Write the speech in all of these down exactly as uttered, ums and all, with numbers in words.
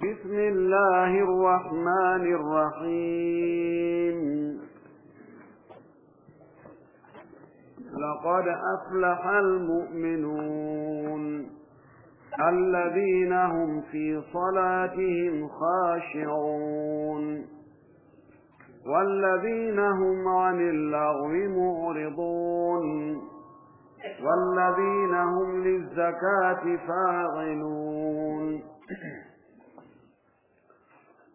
بسم الله الرحمن الرحيم. لقد أفلح المؤمنون الذين هم في صلاتهم خاشعون والذين هم عن اللغو معرضون والذين هم للزكاة فاعلون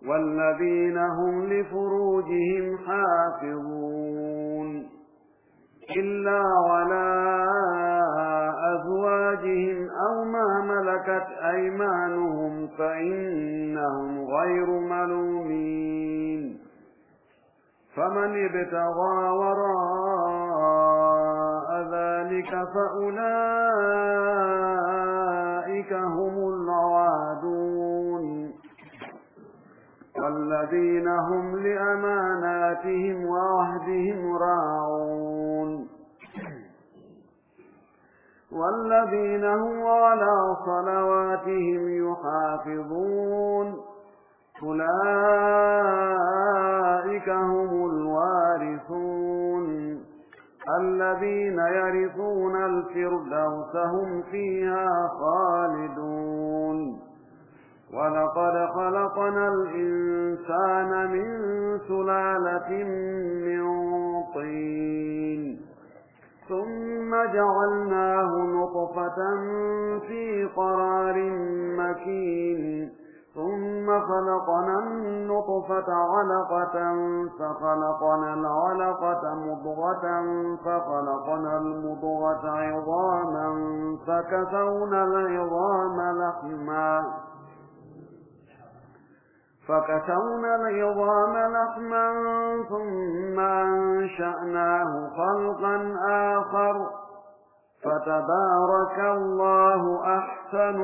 والذين هم لفروجهم حافظون إلا على أزواجهم أو ما ملكت أيمانهم فإنهم غير ملومين. فمن ابتغى وراء ذلك فأولئك هم العادون. والذين هم لأماناتهم وعهدهم راعون. والذين هم على صلواتهم يحافظون. أولئك هم الوارثون الذين يرثون الفردوس هم فيها خالدون. ولقد خلقنا الإنسان من سلالة من طين ثم جعلناه نطفة في قرار مكين. ثم خلقنا النطفة علقة فخلقنا العلقة مضغة فخلقنا المضغة عظاما فكسونا العظام لحما فكسونا العظام لحما ثم أنشأناه خلقا آخر فتبارك الله أحسن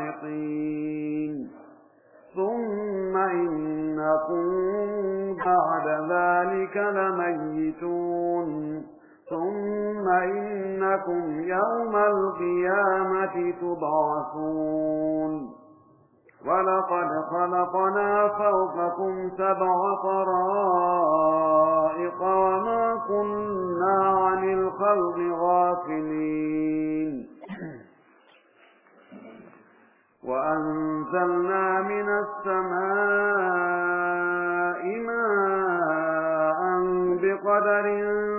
الخالقين. ثم إنكم بعد ذلك لميتون. ثم إنكم يوم القيامة تبعثون. ولقد خلقنا فوقكم سبع طرائق وما كنا عن الخلق غافلين. وأنزلنا من السماء ماء بقدر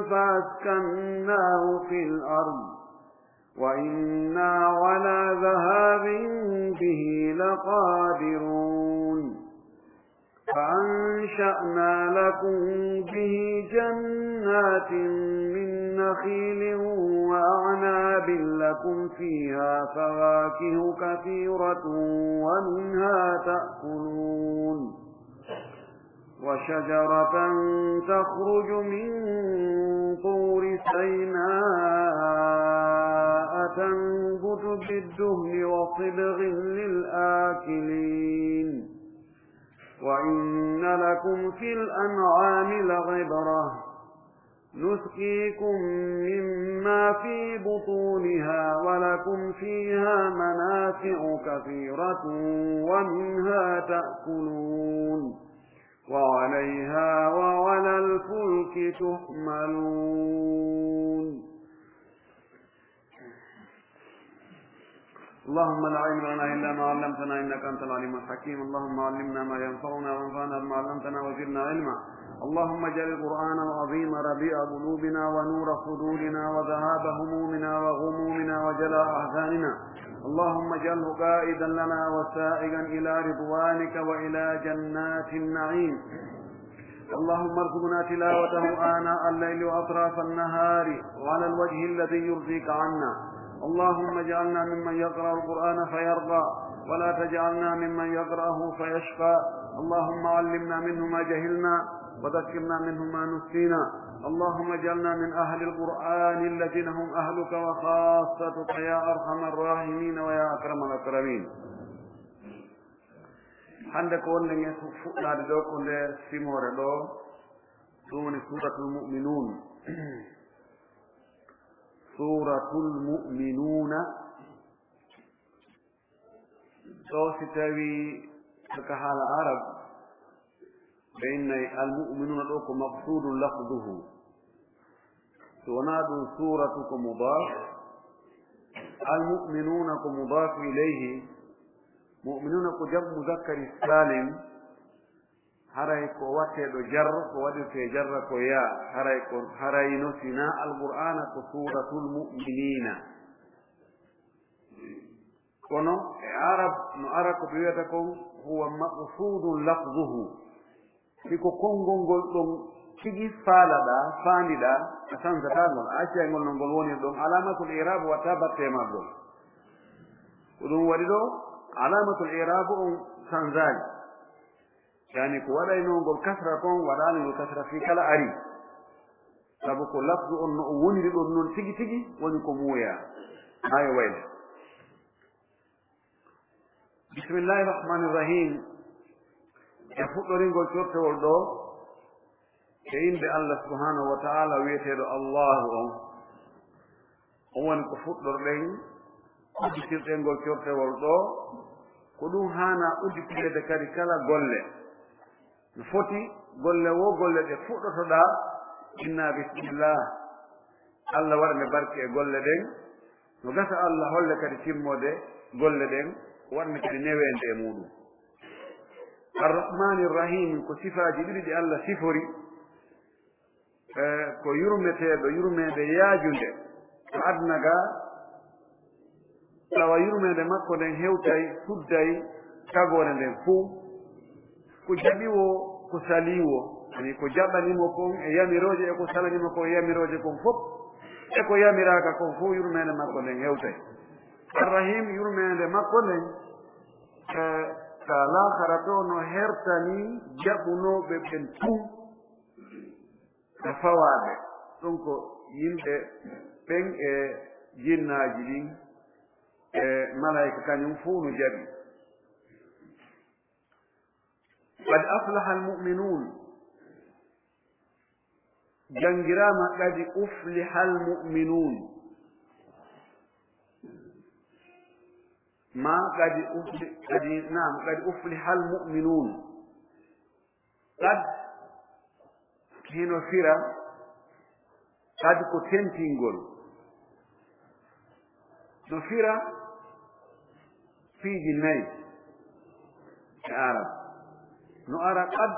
فأسكناه في الأرض وإنا على ذهاب به لقادرون. فأنشأنا لكم به جنات من نخيل وأعناب لكم فيها فواكه كثيرة ومنها تأكلون. وشجرة تخرج من طور سيناء تنبت بالدهن وصبغ للآكلين. وإن لكم في الأنعام لعبرة نسقيكم مما في بطونها ولكم فيها منافع كثيرة ومنها تأكلون وعليها وعلى الفلك تحملون. اللهم لا علم لنا إلا ما علمتنا إنك أنت العليم الحكيم. اللهم علمنا ما ينفعنا وانفعنا بما علمتنا وزدنا علما. اللهم اجعل القرآن العظيم ربيع قلوبنا ونور صدورنا وذهاب همومنا وغمومنا وجلاء أحزاننا. اللهم اجعله قائدا لنا وسائقا إلى رضوانك وإلى جنات النعيم. اللهم ارزقنا تلاوته آناء الليل وأطراف النهار وعلى الوجه الذي يرضيك عنا. اللهم اجعلنا ممن يقرأ القرآن فيرضى، ولا تجعلنا ممن يقرأه فيشقى. اللهم علمنا منه ما جهلنا، وذكرنا منه ما نسينا. اللهم اجعلنا من أهل القرآن الذين هم أهلك وخاصتك يا أرحم الراحمين ويا أكرم الأكرمين. Hannde ko wonɗen e fu-, fuɗɗaade ɗoo ko nder simoore ɗoo, ɗum woni Suuratul Mu'minuun. Suuratul Mu'minuuna, ɗoo si tawii Ka haala Arab, ɓe innay al-mu'minuuna ɗoo ko maqsuudun lafduhu. So wonaa ɗun, suuratu ko mudaaf, al-mu'minuuna ko mudaafu ilayhi, mu'minuuna ko jam'u muzakkari saalim, haray ko waɗteeɗo jar, ko waɗirtee jarra ko yaa, haray ko, haray no sinaa Alqur'aana ko suuratul mu'miniina. Kono e Arab no ara ko ɓe wi'ata kon, huwa maqsuudun lafzuhu. Si ko konngol ngol ɗon tigi faalaɗaa, faandiɗaa, a sansataa ngol, a accay ngol no ngol woniri ɗon, alaamatul i'raab waɗtaa batte e maggol. Ko ɗun waɗi ɗoo, alaamatul i'raab on sansaali. Yani ko waɗaynoo ngol kasra kon, waɗaali ngol kasra fii kala ari. Sabu ko lafzu on no o woniri ɗon non tigi tigi, woni ko muuyaa. Maa yo waylu. Bismillahi rahmani rahim. E fuɗɗoringol cortewol ɗoo, e innde Allah subhanahu wa ta'ala wi'eteeɗo Allahu on. On woni ko fuɗɗorɗen, udditirɗen ngol cortewol ɗoo. Ko ɗun haanaa udditireede kadi kala golle. No foti golle woo golle ɗe fuɗɗotoɗaa, inna bismillah. Allah waɗane barke e golle ɗen. No gasa Allah holle kadi timmoode golle ɗen, waɗane kadi neweende e muuɗun. Arrahmaani Rahim ko sifaaji ɗiɗi ɗi Allah sifori. Eh, ko yurmeteeɗo, yurmeende yaajunde. Ko aduna gaa, tawa yurmeende makko nden hewtay, sudday tagoore nden fow. Ko jaɓi woo, ko salii woo, ani ko jaɓani mo kon e yamirooje, e ko salani mo kon e yamirooje kon fow, e ko yamiraaka kon fow, yurmeende makko nden hewtay. Arrahim, yurmeende makko nden, eh, ka laakara to no hertani jaɓunooɓe ɓen tun. Ka fawaaɓe, ɗun ko yimɓe ɓen e jinnaaji ɗin e malaa'ika kañun fow no jaɓi. Qad aflaha al-mu'minuun. Janngiraama qad ufliha al-mu'minuun. Maa qad ufli-, qad, naam, qad ufliha al-mu'minuun. Qad hino fira, qad ko tentingol. No fira fiiji nayi e Arab. No ara qad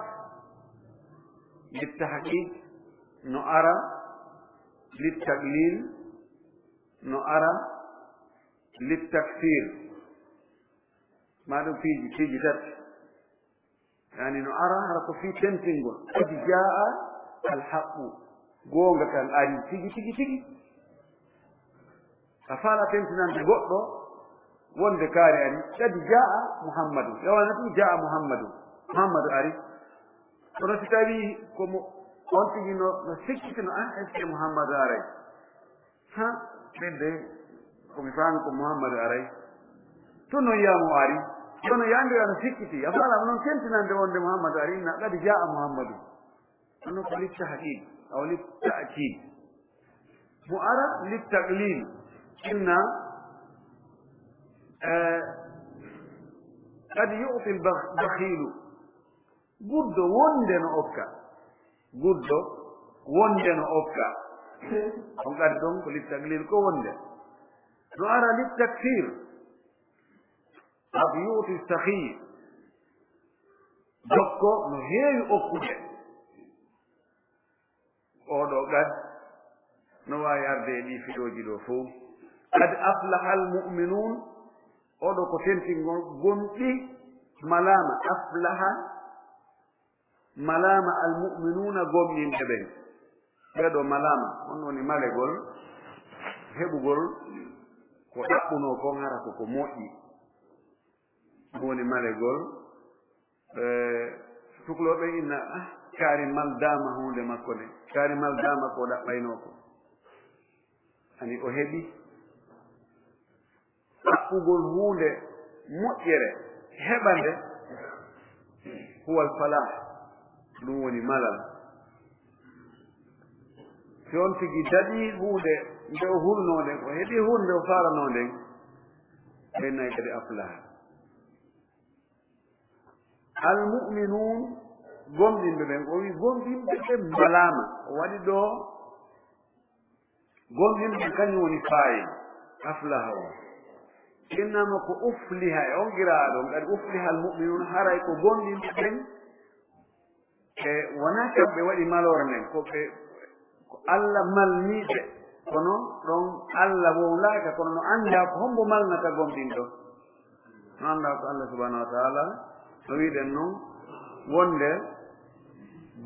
littahqiq, no ara littaklil, no ara littakfir. Maa ɗun fiiji, fiiji tati. Yani no ara hara ko fii tentingol. Qad jaa al haqqu. Goonga kan ari tigi, tigi, tigi. A faala tentinande goɗɗo wonde kaari ari. Qad jaa Muhammadu. Yawana tun jaa Muhammadu. Muhammadu ari. Kono si tawii ko mo, on tigi no, no sikkitino, ah, est-ce que Muhammadu aray? Ha, min de, ko mi faami ko Muhammadu aray. Tun non wi'aa mo ari. Kono yo anndira no sikkiti. A faala non tentinande wonde Muhammadu ari, inna qad jaa Muhammadu. Ɗun ko littahqiq, aw litta'kid. Mo ara littaklil. Inna, eh, qad yu'ti al-bakh-, bakhilu. Guddo wonde no okka. Guddo wonde no okka. On qad ɗon ko littaklil ko wonde. No ara littakfir. Qad yu'ti sakhi. Jokko no heewi okkude. Oo ɗoo qad no waawi arde e ɗii fiɗooji ɗoo fow. Qad aflaha al-mu'minuun, oo ɗoo ko tentingol gomɗi malaama. Aflaha, malaama al-mu'minuuna, gomɗinɓe ɓen. Ɓee ɗoo malaama, on woni malegol heɓugol ko ɗaɓɓunoo kon hara ko ko moƴƴi. Ɗun woni malegol, eh, tukulooɓe inna, ah, kaari maldaama huunde makko nden. Kaari maldaama ko ɗaɓɓaynoo ko. Ani o heɓi ɗaɓɓugol huunde moƴƴere, heɓande, huwal falah, ɗun woni malal. Si on tigi daɗii huunde nde o hulnoo nden, o heɓii huunde nde o faalanoo nden, ɓen nay kadi aflaha. Al-mu'minuun, gomɗinɓe ɓen, o wi'i gomɗinɓe ɓen malaama. O waɗi ɗoo gomɗinɓe ɓen, kañum woni faa'il, aflaha on. Innama ko ufliha e on qiraa'a ɗon, kadi ufliha al-mu'minuun, haray ko gomɗinɓe ɓen, e wonaa kamɓe waɗi maloore nden, ko ɓe, ko Alla malni ɓe. Kono ɗon Alla wowlaaka, kono no anndaa ko hombo malnata gomɗinɗo. No anndaa ko Alla subhaanahu wa ta'aala, no wi'uɗen non, wonde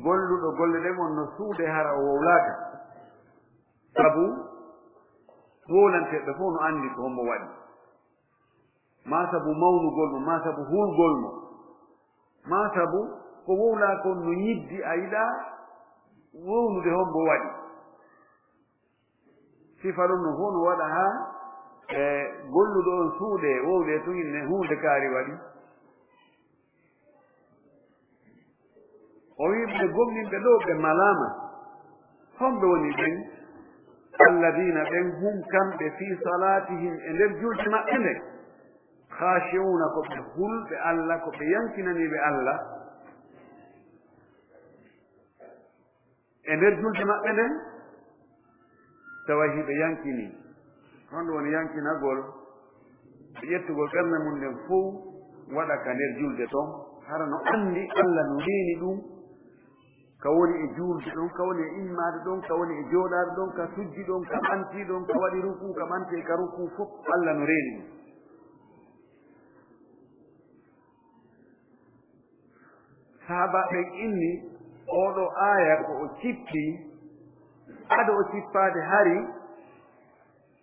golluɗo golle ɗen on no suuɗe hara o wowlaaka. Sabu wowlanteeɓe fow no anndi ko hombo waɗi. Maa sabu mawnugol mo, maa sabu huulgol mo, maa sabu ko wowlaa kon no ñiddi, a yiɗaa wowlude hombo waɗi. Sifa ɗum no fow no waɗa haa, e, golluɗo on suuɗee, wowlee tun inne huunde kaari waɗi. O wi'i ɓe gomɗinɓe ɗoo ɓe malaama. Homɓe woni ɓen? Alladiina ɓen hum kamɓe fii salaatihim e nder julde maɓɓe nden. Khaashi'uuna ko ɓe hulɓe Alla, ko ɓe yankinaniiɓe Alla. E nder julde maɓɓe nden, tawa hiɓe yankini. Honɗum woni yankinagol? Ɓe ƴettugol ɓernde mum nden fow waɗa ka nder julde ton, hara no anndi Alla no reeni ɗum, ka woni e juulde ɗon, ka woni e immaade ɗon, ka woni e jooɗaade ɗon, ka sujji ɗon, ka ɓanti ɗon, ka waɗi rukuu, ka ɓanti e ka rukuu fow, Alla no reeni ɗum. Sahaabaaɓe ɓen inni oo ɗoo aaya ko o cippi, ado o cippaade hari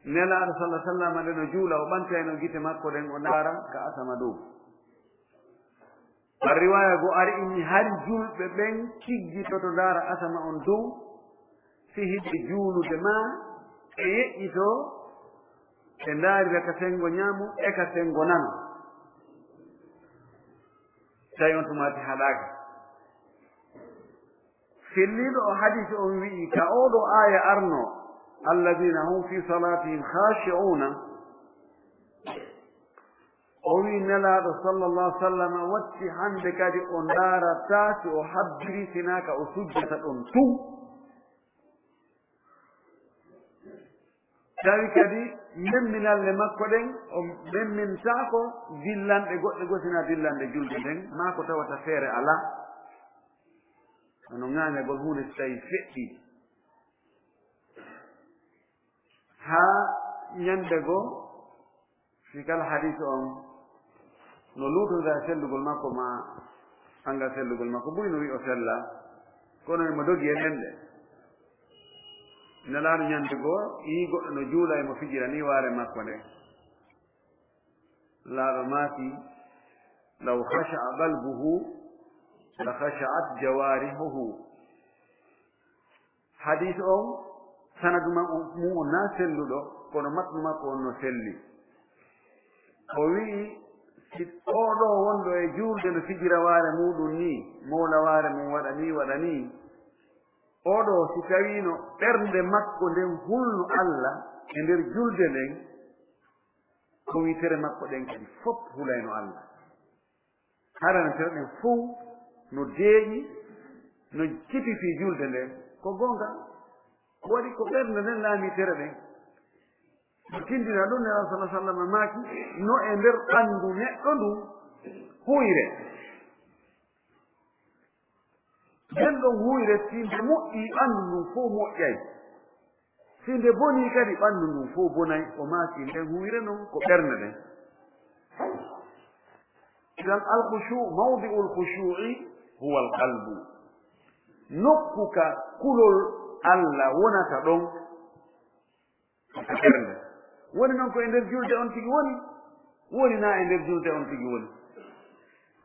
Nelaaɗo sallallaahu alayhi wa sallam nde no juula, o ɓantayno gite makko ɗen, o ndaara ka asama dow. Bar riwaaya goo ari inni hari julɓe ɓen ciggitoto ndaara asama on dow, si hiɓe juulude maa ɓe yeƴƴitoo, ɓe ndaarira ka senngo ñaamo e ka senngo nano. Tawi on tumaati haɗaaka. Felliiɗo o hadiisi on wi'i, ka oo ɗoo aaya arnoo, "Alladiina hum fii salaatihim khaashi'uuna." O wi'i Nelaaɗo sallallaahu alayhi wa sallam watti hande kadi o ndaarataa si o habbiri sinaa ka o sujjata ɗon tun. Tawi kadi memminalle makko ɗen, o memmintaako dillanɗe goɗɗe goo sinaa dillanɗe julde nden, maa ko tawata feere alaa. Hono ŋaaɲagol huunde si tawii feƴƴii. Haa ɲande goo, si kala hadiis on no luutondiraa e sellugol makko, maa anngal sellugol makko, buy no wi'i o sellaa, kono himo dogi e ɗenɗe. Nelaaɗo ɲande goo, yi'i goɗɗo no juula, himo fijira nii waare makko nden. Nelaaɗo maaki, "Law khasha'a qalbuhu, la khasha'at jawaarihuhu." Hadiis on, sanadu ma-, mun on naa selluɗo, kono matnu makko on no selli. O wi'i, si oo ɗoo wonɗo e juulde no fijira waare muuɗum nii, mowla waare mum, waɗa nii, waɗa nii, oo ɗoo, si tawiino ɓernde makko nden hulno Alla e nder julde nden, ko wii tere makko ɗen kadi fof hulayno Alla. Hara no tere ɗen fof no deeƴi, no cipi fii julde nden. Ko goonga, ko waɗi ko ɓernde nden laamii tere ɗen. No tindina ɗum, Nelaaɗo sallallaahu alayhi wa sallam maaki, no e nder ɓanndu neɗɗo ndun huyre. Nden ɗon huyre, si nde moƴƴii, ɓanndu ndun fow moƴƴay. Si nde bonii kadi, ɓanndu ndun fow bonay. O maaki, nden huyre non ko ɓernde nden. Idan, al-khushu', mawdi'ul khushu'i huwa al-qalbu. Nokku ka kulol Alla wonata ɗon, ko ka ɓernde. Woni non ko e nder julde on tigi woni? Woni naa e nder julde on tigi woni?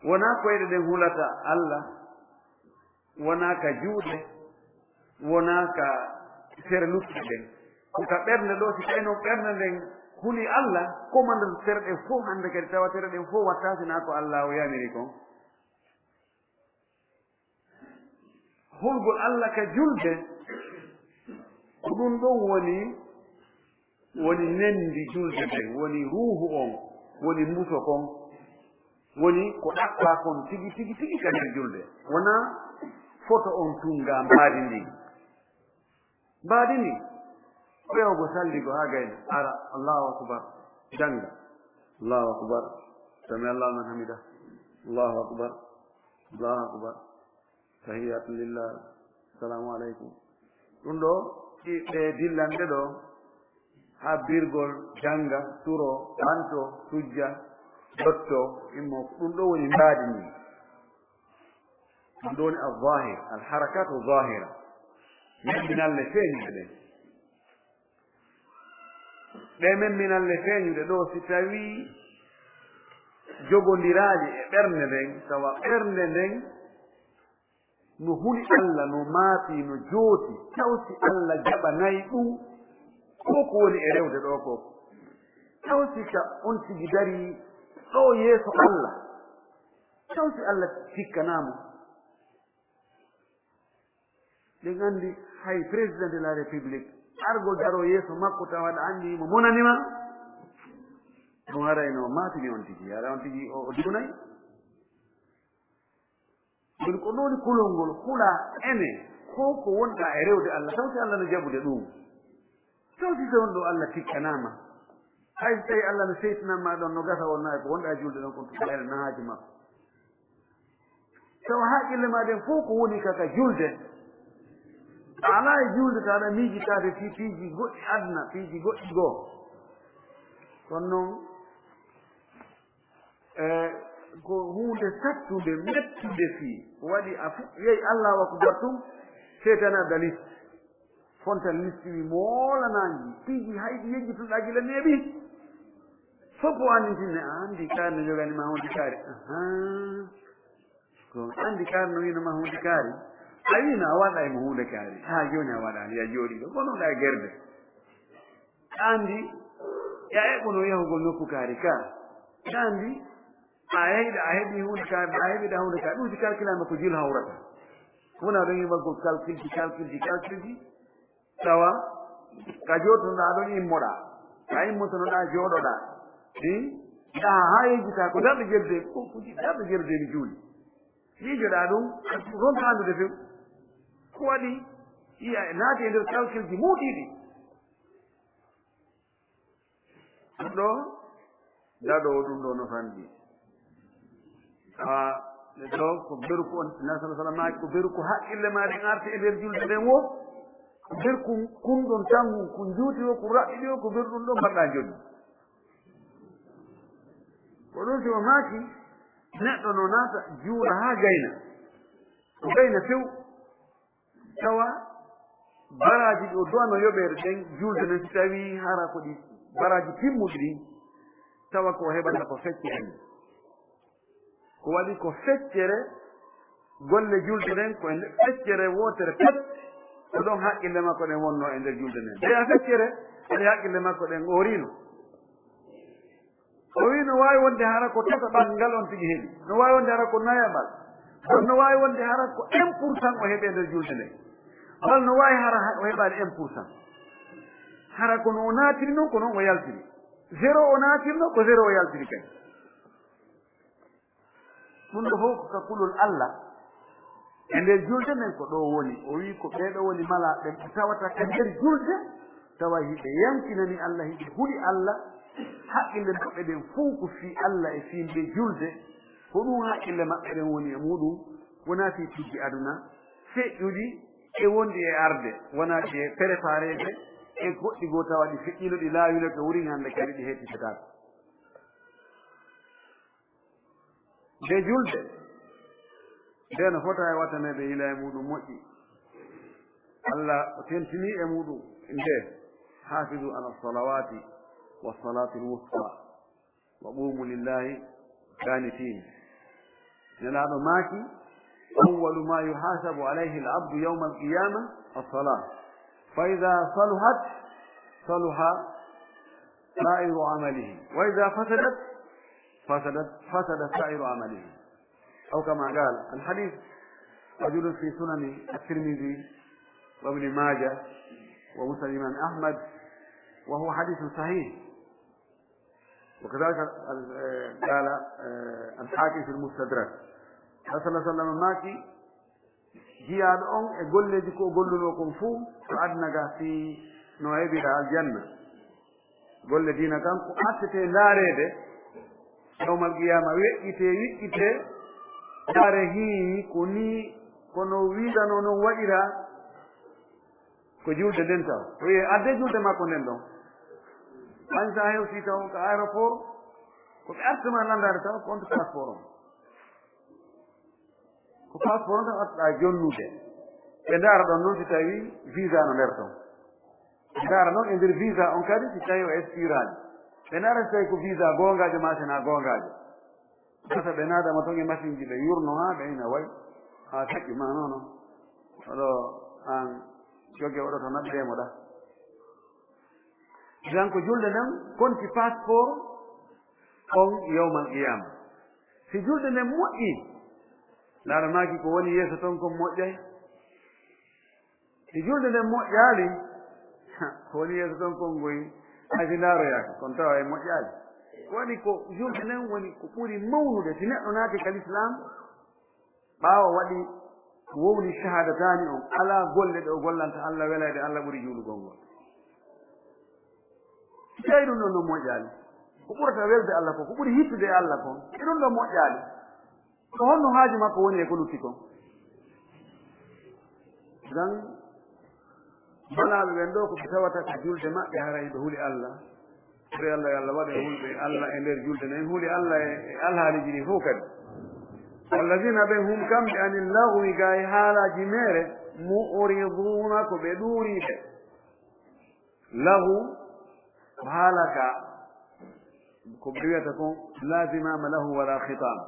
Wonaa koyɗe ɗen hulata Alla, wonaa ka juuɗe, wonaa ka sere luttuɗe ɗen. Ko ka ɓernde ɗoo, si tawi non ɓernde nden hulii Alla, ko manda sere ɗen fow hande kadi tawa tere ɗen fow watta si naa ko Alla o yamiri kon. Hulgol Alla ka julde, ko ɗum ɗon woni, woni nendi julde nden, woni ruuhu on, woni mbuso kon. Woni ko ɗaɓɓaa kon tigi, tigi, tigi ka nder julde. Wonaa foto on tun ga mbaadi ndin. Mbaadi ndin, ɓeewgo salli go haa gayna, ara, Allahu akbar, jannga, Allahu akbar, sami Allahu liman hamidah, Allahu akbar, Allahu akbar, tahiyatu lillah, assalamu aleykum. Ɗun ɗoo, ɗi, ɓe dillanɗe ɗoo, haa birgol, jannga, suroo, ɓantoo, sujja, dottoo, immoo, ko ɗun ɗoo woni mbaadi ndin. Ɗun ɗoo woni al-zahir, al-harakatu zahira. Memminalle feeñuɗe ɗen. Ɗee memminalle feeñuɗe ɗoo, si tawii jogondiraaɗe e ɓernde nden, tawa ɓernde nden no huli Alla, no maatii, no jooti, taw si Alla jaɓanay ɗun, ko ko woni e rewde ɗoo ko. Taw si ka on tigi darii ɗoo yeeso Alla, taw si Alla tikkanaa mo. Ɗen anndi hay président de la république, argol daroo yeeso makko tawa aɗa anndi mo monani ma, ɗun haray no maatini on tigi, haray on tigi o, o diwnay. Ɗun ko ɗun woni kulol ngol hula ene, ko ko wonɗaa e rewde Alla, taw si Alla no jaɓude ɗun. Taw si tawon ɗoo Alla tikkanaama. Hay si tawii Alla no seytinan ma ɗon, no gasa wonnaa ko wonɗaa julde ɗon kon, tuma ene na haaju makko. Tawa haqqille maa ɗen fow ko woni ka, ka julde. A alaa e julde, tawa aɗa miijitaade fii piiji goɗɗi aduna, piiji goɗɗi goo. Kono non, e, ko huunde sattunde, mettunde fii. Ko waɗi a fuɗɗoyay Allahu akbar tun, seytaane adda list. Fontal listi wi moolanaanji, piiji hay ɗi yejjituɗaa gila neeɓi. Fof ko anndintinde, a anndi kaari no jogani ma huunde kaari. Ahaa. Ko anndi kaari no wiino ma huunde kaari. A wiino a waɗa e mo huunde kaari. Haa jooni a waɗaani, ya jooɗii ɗo. Kono ɗa e gerde. A anndi, ya eɓɓuno yahugol nokku kaari ka. A anndi, a yahii ɗa, a heɓii huunde kaari, a heɓii ɗa huunde kaari. Ɗum si kalkilaama ko jil hawrata. Wona ɗon yiɓagol kalkilji, kalkilji, kalkilji. Tawa, ka jootonoɗaa ɗon immoɗaa. Ka immotonoɗaa jooɗoɗaa. Hi? Yaha haa yejjitaa ko darɗe jelde, ko, ko darɗe jelde mi juuli. Miijoɗaa ɗum, ronka anndude few. Ko waɗi, iya, naati e nder kalkilji muutiiɗi. Ɗum ɗoo, daɗoowo ɗum ɗoo no fanɗi. A, ɗe ɗoo ko beru ko on, Nabi sallallahu alaihi wasallam maaki ko beru ko haqqille maa ɗen arti e nder julde nden woo. Ko beru kun, kun ɗon tan kun, kun juuti woo, kun raɓɓiɗi woo, ko beru ɗum ɗoo mbaɗɗaa jonni. Ko ɗum si o maaki, neɗɗo no naata juula haa gayna. O gayna few. Tawa baraaji ɗi o du'ano yoɓeede ɗen julde nden, si tawii hara ko ɗi baraaji timmuɗi ɗin, tawa ko o heɓata ko feccere ni. Ko waɗi ko feccere golle julde ɗen, ko e nder feccere wootere pet, ko ɗon haqqille makko ɗen wonnoo e nder julde nden. Nde a feccere, haɗi haqqille makko ɗen o riino. O wi'i no waawi wonde hara ko tataɓal ngal on tigi heɓi. No waawi wonde hara ko nayaɓal. Kono no waawi wonde hara ko un pour cent o heɓi e nder julde nde. Walla no waawi hara ha-, o heɓaali un pour cent. Hara ko no o naatiri non, ko non o yaltiri. Zéro o naatirno, ko zéro o yaltiri kadi. Ɗum ɗo fof ko ka kulol Allah. E nder julde nden ko ɗo woni. O wi'i ko ɓee ɗo woni malaaɓe ɓe tawata ka nder julde, tawa hiɓe yankinani Allah, hiɓe huli Allah, haqqille maɓɓe ɗen fow ko fii Allah e fii nde julde. Ko ɗum haqqille maɓɓe ɗen woni e muɗum, wonaa fii piiji aduna feƴƴuɗi e wonɗi e arde, wonaa ɗi e prépareede e goɗɗi goo tawa ɗi feƴƴiino, ɗi laawino, ɓe wurin hannde kadi ɗi hettitataako. Nde julde, nde no fota e wataneede yila e muɗum moƴƴi. Allah o tentinii e muɗum nde, "Hafizu ala salawati wa salatil wusta, wa qumu lillahi qanitin." Nelaaɗo maaki, "Awwalu ma yuhasabu alayhi al-abdu yawma al-qiyama as-salah. Fa idha saluhat, saluha sa'iru amalihi. Wa idha fasadat, fasadat, fasada sa'iru amalihi." أو كما قال. الحديث موجود في سنن الترمذي وابن ماجه ومسند الإمام أحمد، وهو حديث صحيح. وكذلك قال الحاكم في المستدرك. Sallallahu alaihi wasallam maaki, jiyaaɗo on e golleeji ko o gollunoo kon fuu, ko aduna ga fii no heɓira aljanna. Golle diina kan ko accetee ndaareede, yawmal qiyaama weƴƴitee, wiƴƴitee, ndaaree hii ko nii, ko no wiiranoo non waɗiraa, ko julde nden taw. Ko wi'ee addee julde makko nden ɗon. An sa hewtii taw ka aéroport, ko ɓe artuma landaade taw, compte passeport on. Ko passeport on tan artuɗaa jonnude. Ɓe ndaara ɗon non si tawii visa no nder ton. Ɓe ndaara non e nder visa on kadi si tawii o expiraali. Ɓe ndaara si tawii ko visa goongaajo maa si naa goongaajo. Gasa ɓe naada mo ton e masinji ɓe yurno haa ɓe ina way. Haa saƴƴi maa nono. Oɗo an joge oɗo to naɓɓiree mo ɗa. Idan ko julde nden konti passeport on yawmal qiyaama. Si julde nden moƴƴii, Laara maaki ko woni yeeso ton kon moƴƴay. Si julde nden moƴƴaali, ko woni yeeso ton kon ngoy, hay si ndaaroyaaka, kon tawa e moƴƴaali. Ko waɗi ko julde nden woni ko ɓuri mawnude. Si neɗɗo naati ka lislaam, ɓaawo waɗi wowli shahaadataani on, alaa golle ɗe o gollanta Alla welayɗe Alla ɓuri juulugol ngol. Si tawi ɗum ɗon no moƴƴaali, ko ɓurata welde Alla kon, ko ɓuri hittude e Alla kon, si ɗum ɗon moƴƴaali, ko honno haaju makko woni e ko lutti kon? Ngam balaaɓe ɓen ɗoo ko ɓe tawata ka julde maɓɓe, haray ɓe huli Alla. Ɓuri Alla, yo Alla waɗu en hulɓe Alla e nder julde nden, huli Alla e, e alhaaliiji ɗin fow kadi. والذين ɓen هم kamɓe عن اللغو gaa e haalaaji meere, معرضون ko ɓe ɗuuriiɓe. Lagu ko haala ka, ko ɓe wi'ata kon, لا زمام له ولا خطام.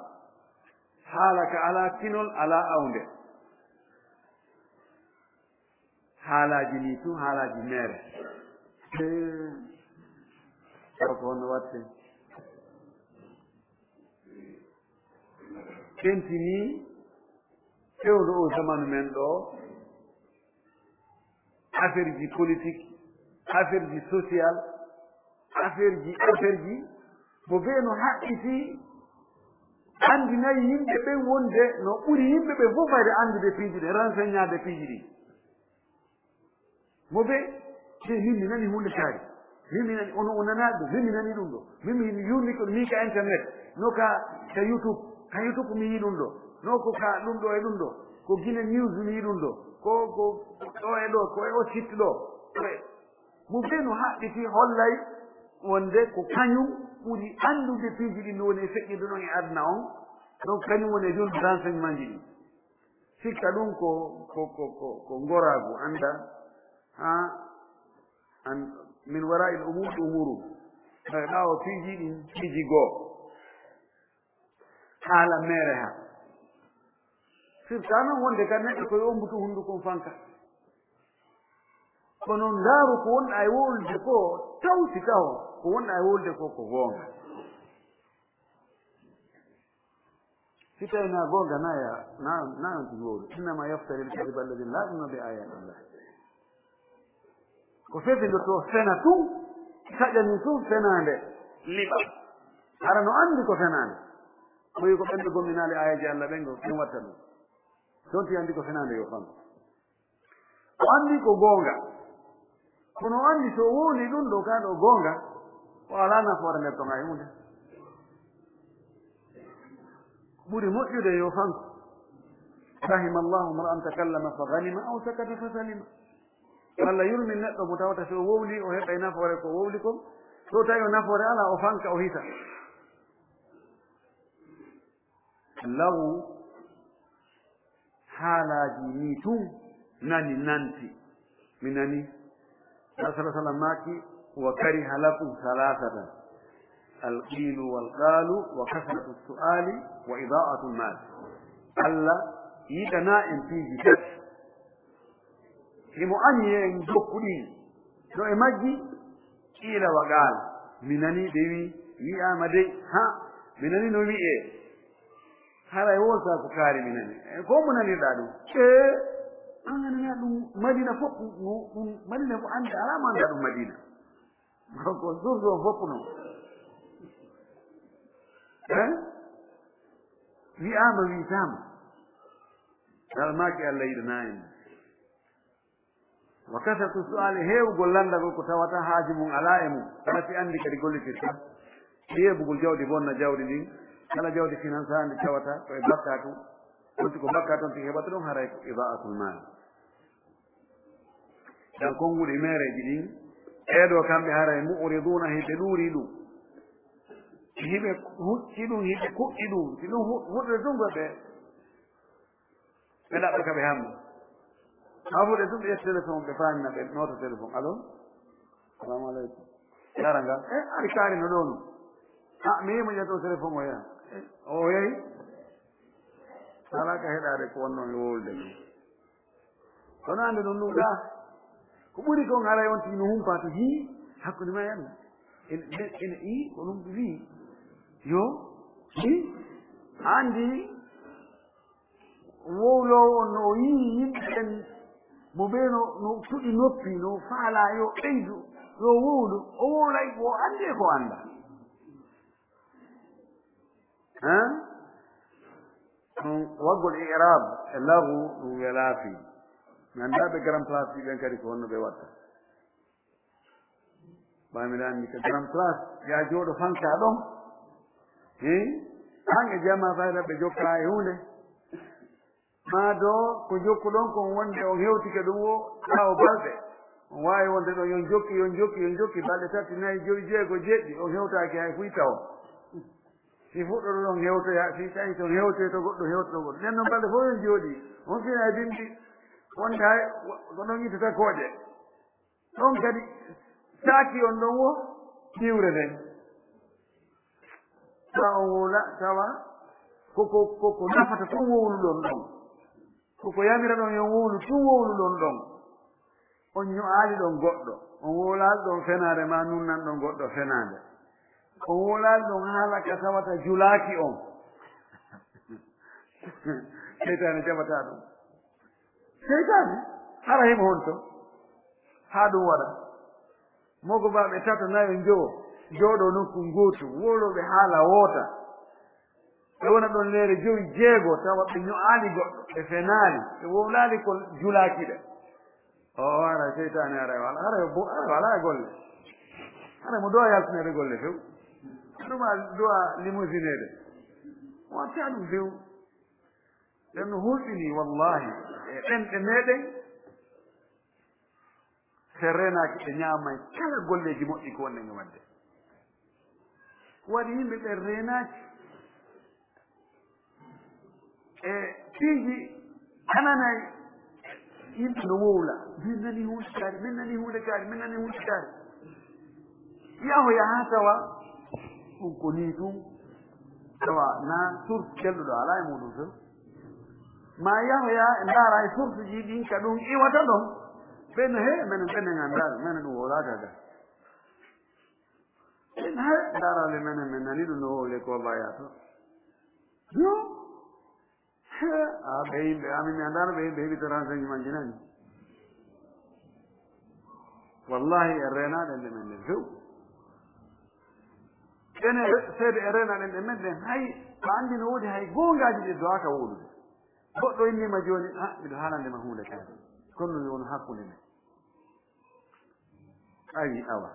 Haala ka alaa kinol, alaa awnde. Haalaaji nii tun, haalaaji meere. Taw ko honno watte? Tentinii fewndo oo zamanu men ɗoo, affaire ji politique, affaire ji social, affaire ji, affaire ji, mo bee no haɓɓiti anndinay yimɓe ɓen wonde no ɓuri yimɓe ɓe fof fayde anndude piiji ɗin, renseignaade piiji ɗin. Mo bee, te min mi nani huunde kaari. Min mi nani, ono, o nanaali ɗum. Min mi nani ɗum ɗo. Min mi yurni ko mi ka internet. No ka, ka YouTube. Ka YouTube mi yi ɗum ɗo. No ko ka ɗum ɗo e ɗum ɗo. Ko Guinée News mi yi ɗum ɗo. Ko, ko, ko ɗo e ɗo. Ko e o site ɗo. Ko e, mo bee no haɓɓiti hollay wonde ko kañum ɓuri anndude piiji ɗin no woni e feƴƴude ɗon e aduna on. Donc kañum woni e jonnde renseignement ji ɗin. Sikka ɗum ko, ko, ko, ko, ko ngoraagu, annda, haa, an, من وراء الأمور أمور. Ɓay ɓaawo piiji ɗin, piiji goo. Haala meere ha. Sirtaa non wonde ka neɗɗo ko yo ombutu hunduko on fanka. Kono ndaaru ko wonɗaa e wowlude ko, taw si taw ko wonɗaa e wowlude ko, ko goonga. Si tawii na goonga, na ya-, na, na on tigi wowlu. إنما يفتري الكذب الذين لا يؤمنون بآيات الله. Ko fefindotoo fena tun, saƴani tun fenaande liɓa. Hara no anndi ko fenaande. Ko wi'i ko ɓen ɓe gomɗinaali aayeeje Alla ɓen, ko ɗum watta ɗum. Si on tigi anndi ko fenaande, yo fanku. O anndi ko goonga. Kono o anndi so o wowlii ɗum ɗoo kaa ɗoo goonga, o alaa nafoore nder ton hay huunde. Ko ɓuri moƴƴude yo fanku. رحم الله امرأ تكلم فغنم أو سكت فسلم. Alla yurmin neɗɗo mo tawata si o wowlii, o heɓay nafoore ko o wowli kon. So tawii o nafoore alaa, o fanka, o hisa. Lagu, haalaaji nii tun nani nanti. Mi nani. Nabi sallallahu alaihi wasallam maaki, "وكره لكم ثلاثة، القيل والقال وكثرة السؤال وإضاعة المال." Alla yiɗanaa en piiji tati. Himo añi en jokku ɗin. No e majji, qiila wa qaal. Mi nani ɓe wi'i, wi'aama dey, ha, mi nani no wi'ee. Haray wontaa ko kaari mi nani. E, ko mo nanirɗaa ɗum? Ee, an a nanaa ɗum Madina fof, ɗum, ɗum Madina fof annda, alaa mo anndaa ɗum Madina. Ko, ko source on fof non. Eh? Wi'aama, wi'itaama. Almaaki Alla yiɗanaa en. Wa kasratu su'aali, heewugol lanndagol ko tawata haaju mun alaa e mun, kala si anndi kadi gollitirta. Yeebugol jawdi bonna jawdi ndin, kala jawdi finansaandi tawata ko e bakkaatu, on tigi ko bakkaatu on tigi heɓata ɗum, haray ko idaa'atul maal. Ɗan konguɗi meereeji ɗin, ɓee ɗoo kamɓe haray mu'riduuna, hiɓe ɗuurii ɗum. Hiɓe hucci ɗum, hiɓe kuɗɗi ɗum, si ɗum hu-, huɗude tun ko ɓe Ɓe ɗaɓɓa ka ɓe hamma. Haa fuɗe tun ɓe ƴetta telefon, ɓe faamina, ɓe noota telefon. Allo? Salaamu aleykum. Yara nga. Eh, ari kaari no ɗoo no. Ah, mi yi'i mo ƴetta telefon o yaha. Eh, o yehi. Alaa ka heɗaade ko wonnoo mi wowlude ɗum. Kono annde ɗum ɗum ɗaa. Ko ɓuri kon haray on tigi no humpaa to hii hakkunde maa e Allah. Ene, ene, ene, ii, ko ɗum ɗum fii. Yo, hii, anndi Wowloowo on, no o yi'i yimɓe ɓen, mo ɓe no, no suɗi noppi, no faalaa yo ɓeydu, yo wowlu, o wowlay ko o anndi e ko o anndaa. Hein? Ɗum waggol i'raab e lagu, ɗum welaa fii. Mi anndaa ɓe grand place ɓen kadi ko honno ɓe watta. Ɓay miɗa anndi ka grand place, yaa jooɗo fanka ɗon. Hii? An e jamaa fayda ɓe jokkaa e huunde. Maa doo ko jokkuɗon kon wonde on hewtike ɗum woo ɓaawo balɗe. On waawi wonde ɗon yon jokki, yon jokki, yon jokki, balɗe tati, nayi, jowi, jeego, jeɗɗi, on hewtaaki hay fuy tawa. Si fuɗɗoto ɗon hewtoya, si tawi ton hewtoy to goɗɗo, hewtoto goɗɗo. Nden non balɗe fof yon jooɗii. On fina e bimbi wonde hay ko ɗon ittata kooƴe. Ɗon kadi, saaki on ɗon wo iwre nden. Tawa on wowla, tawa ko, ko, ko, ko nafata tun wowluɗon ɗon. Ko, ko yamiraɗon yo on wowlu tun wowluɗon ɗon. On ño'aali ɗon goɗɗo. On wowlaali ɗon fenaande maa nunnan ɗon goɗɗo fenaande. On wowlaali ɗon haala ka tawata julaaki on. Seytaane jaɓataa ɗum. Seytaane, hara himo honto? Haa ɗum waɗa. Mogobaaɓe tato, nayo, njowo, jooɗoo nokku ngootu, wowlooɓe haala woota. Ɓe wona ɗon leere jowi, jeego, tawa ɓe ño'aali goɗɗo, ɓe fenaali, ɓe wowlaali ko julaaki ɓe. O, o, hara seytaane, hara wala, hara bo, hara wala e golle. Hara mo du'a yaltinede golle few. Ɗum a du'a limosineede. Watta ɗum few. Ɓen no hulɓinii, wallaahi, e ɗenɗe meɗen, si en reenaaki, ɓe ñaamay kala golleeji moƴƴi ko wonɗen e waɗde. Ko waɗi yimɓe ɓen reenaaki e piiji, a nanay yimɓe no wowla, "Min nani huunde kaari, min nani huunde kaari, min nani huunde kaari." Yahoya haa tawa ɗum ko nii tun, tawa na source kelɗuɗo alaa e muɗum few. Maa yahoya e ndaara e source ji ɗin ka ɗum iwata ɗon. Ɓen no, "He, menen, menen anndaa ɗum, menen ɗum wowlaaka ga." Ɓen, "He, ndaara le, menen, men nani ɗum no wowle ko wallahi yaa to." Yo. He, a ɓe yimɓe, amin mi anndaano ɓe yimɓe heɓi to renseignement ji nani. Wallahi, en reenaɗen ɗe men ɗen few. Ene re-, seede en reenaɗen ɗe men ɗen, hay, a anndi no woodi hay goongaaji ɗi do'aaka wowlude. Goɗɗo innii ma jooni, "Ah, miɗo haalande ma huunde kaari. Kono mi won hakkunde men." Ayi, awa.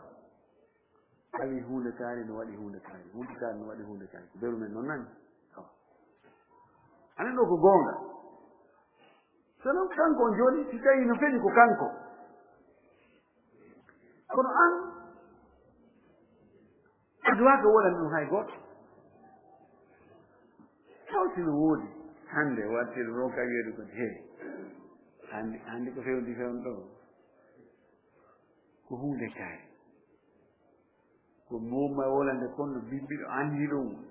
Tawi huunde kaari no waɗi huunde kaari, huunde kaari no waɗi huunde kaari. Ko beru men non nani? Awa. Anen ɗo ko goonga. Kono kanko on jooni, si tawi no feni ko kanko. Kono an, a duwaaka wonan ɗum hay gooto. Taw si no woodi, hannde wartir ɗon ka wiyeede ko, "He, hannde, hannde ko fewndi fewndo ɗo?" Ko huunde kaari. Ko mooma wolande kon no bimbiɗo anndi ɗum.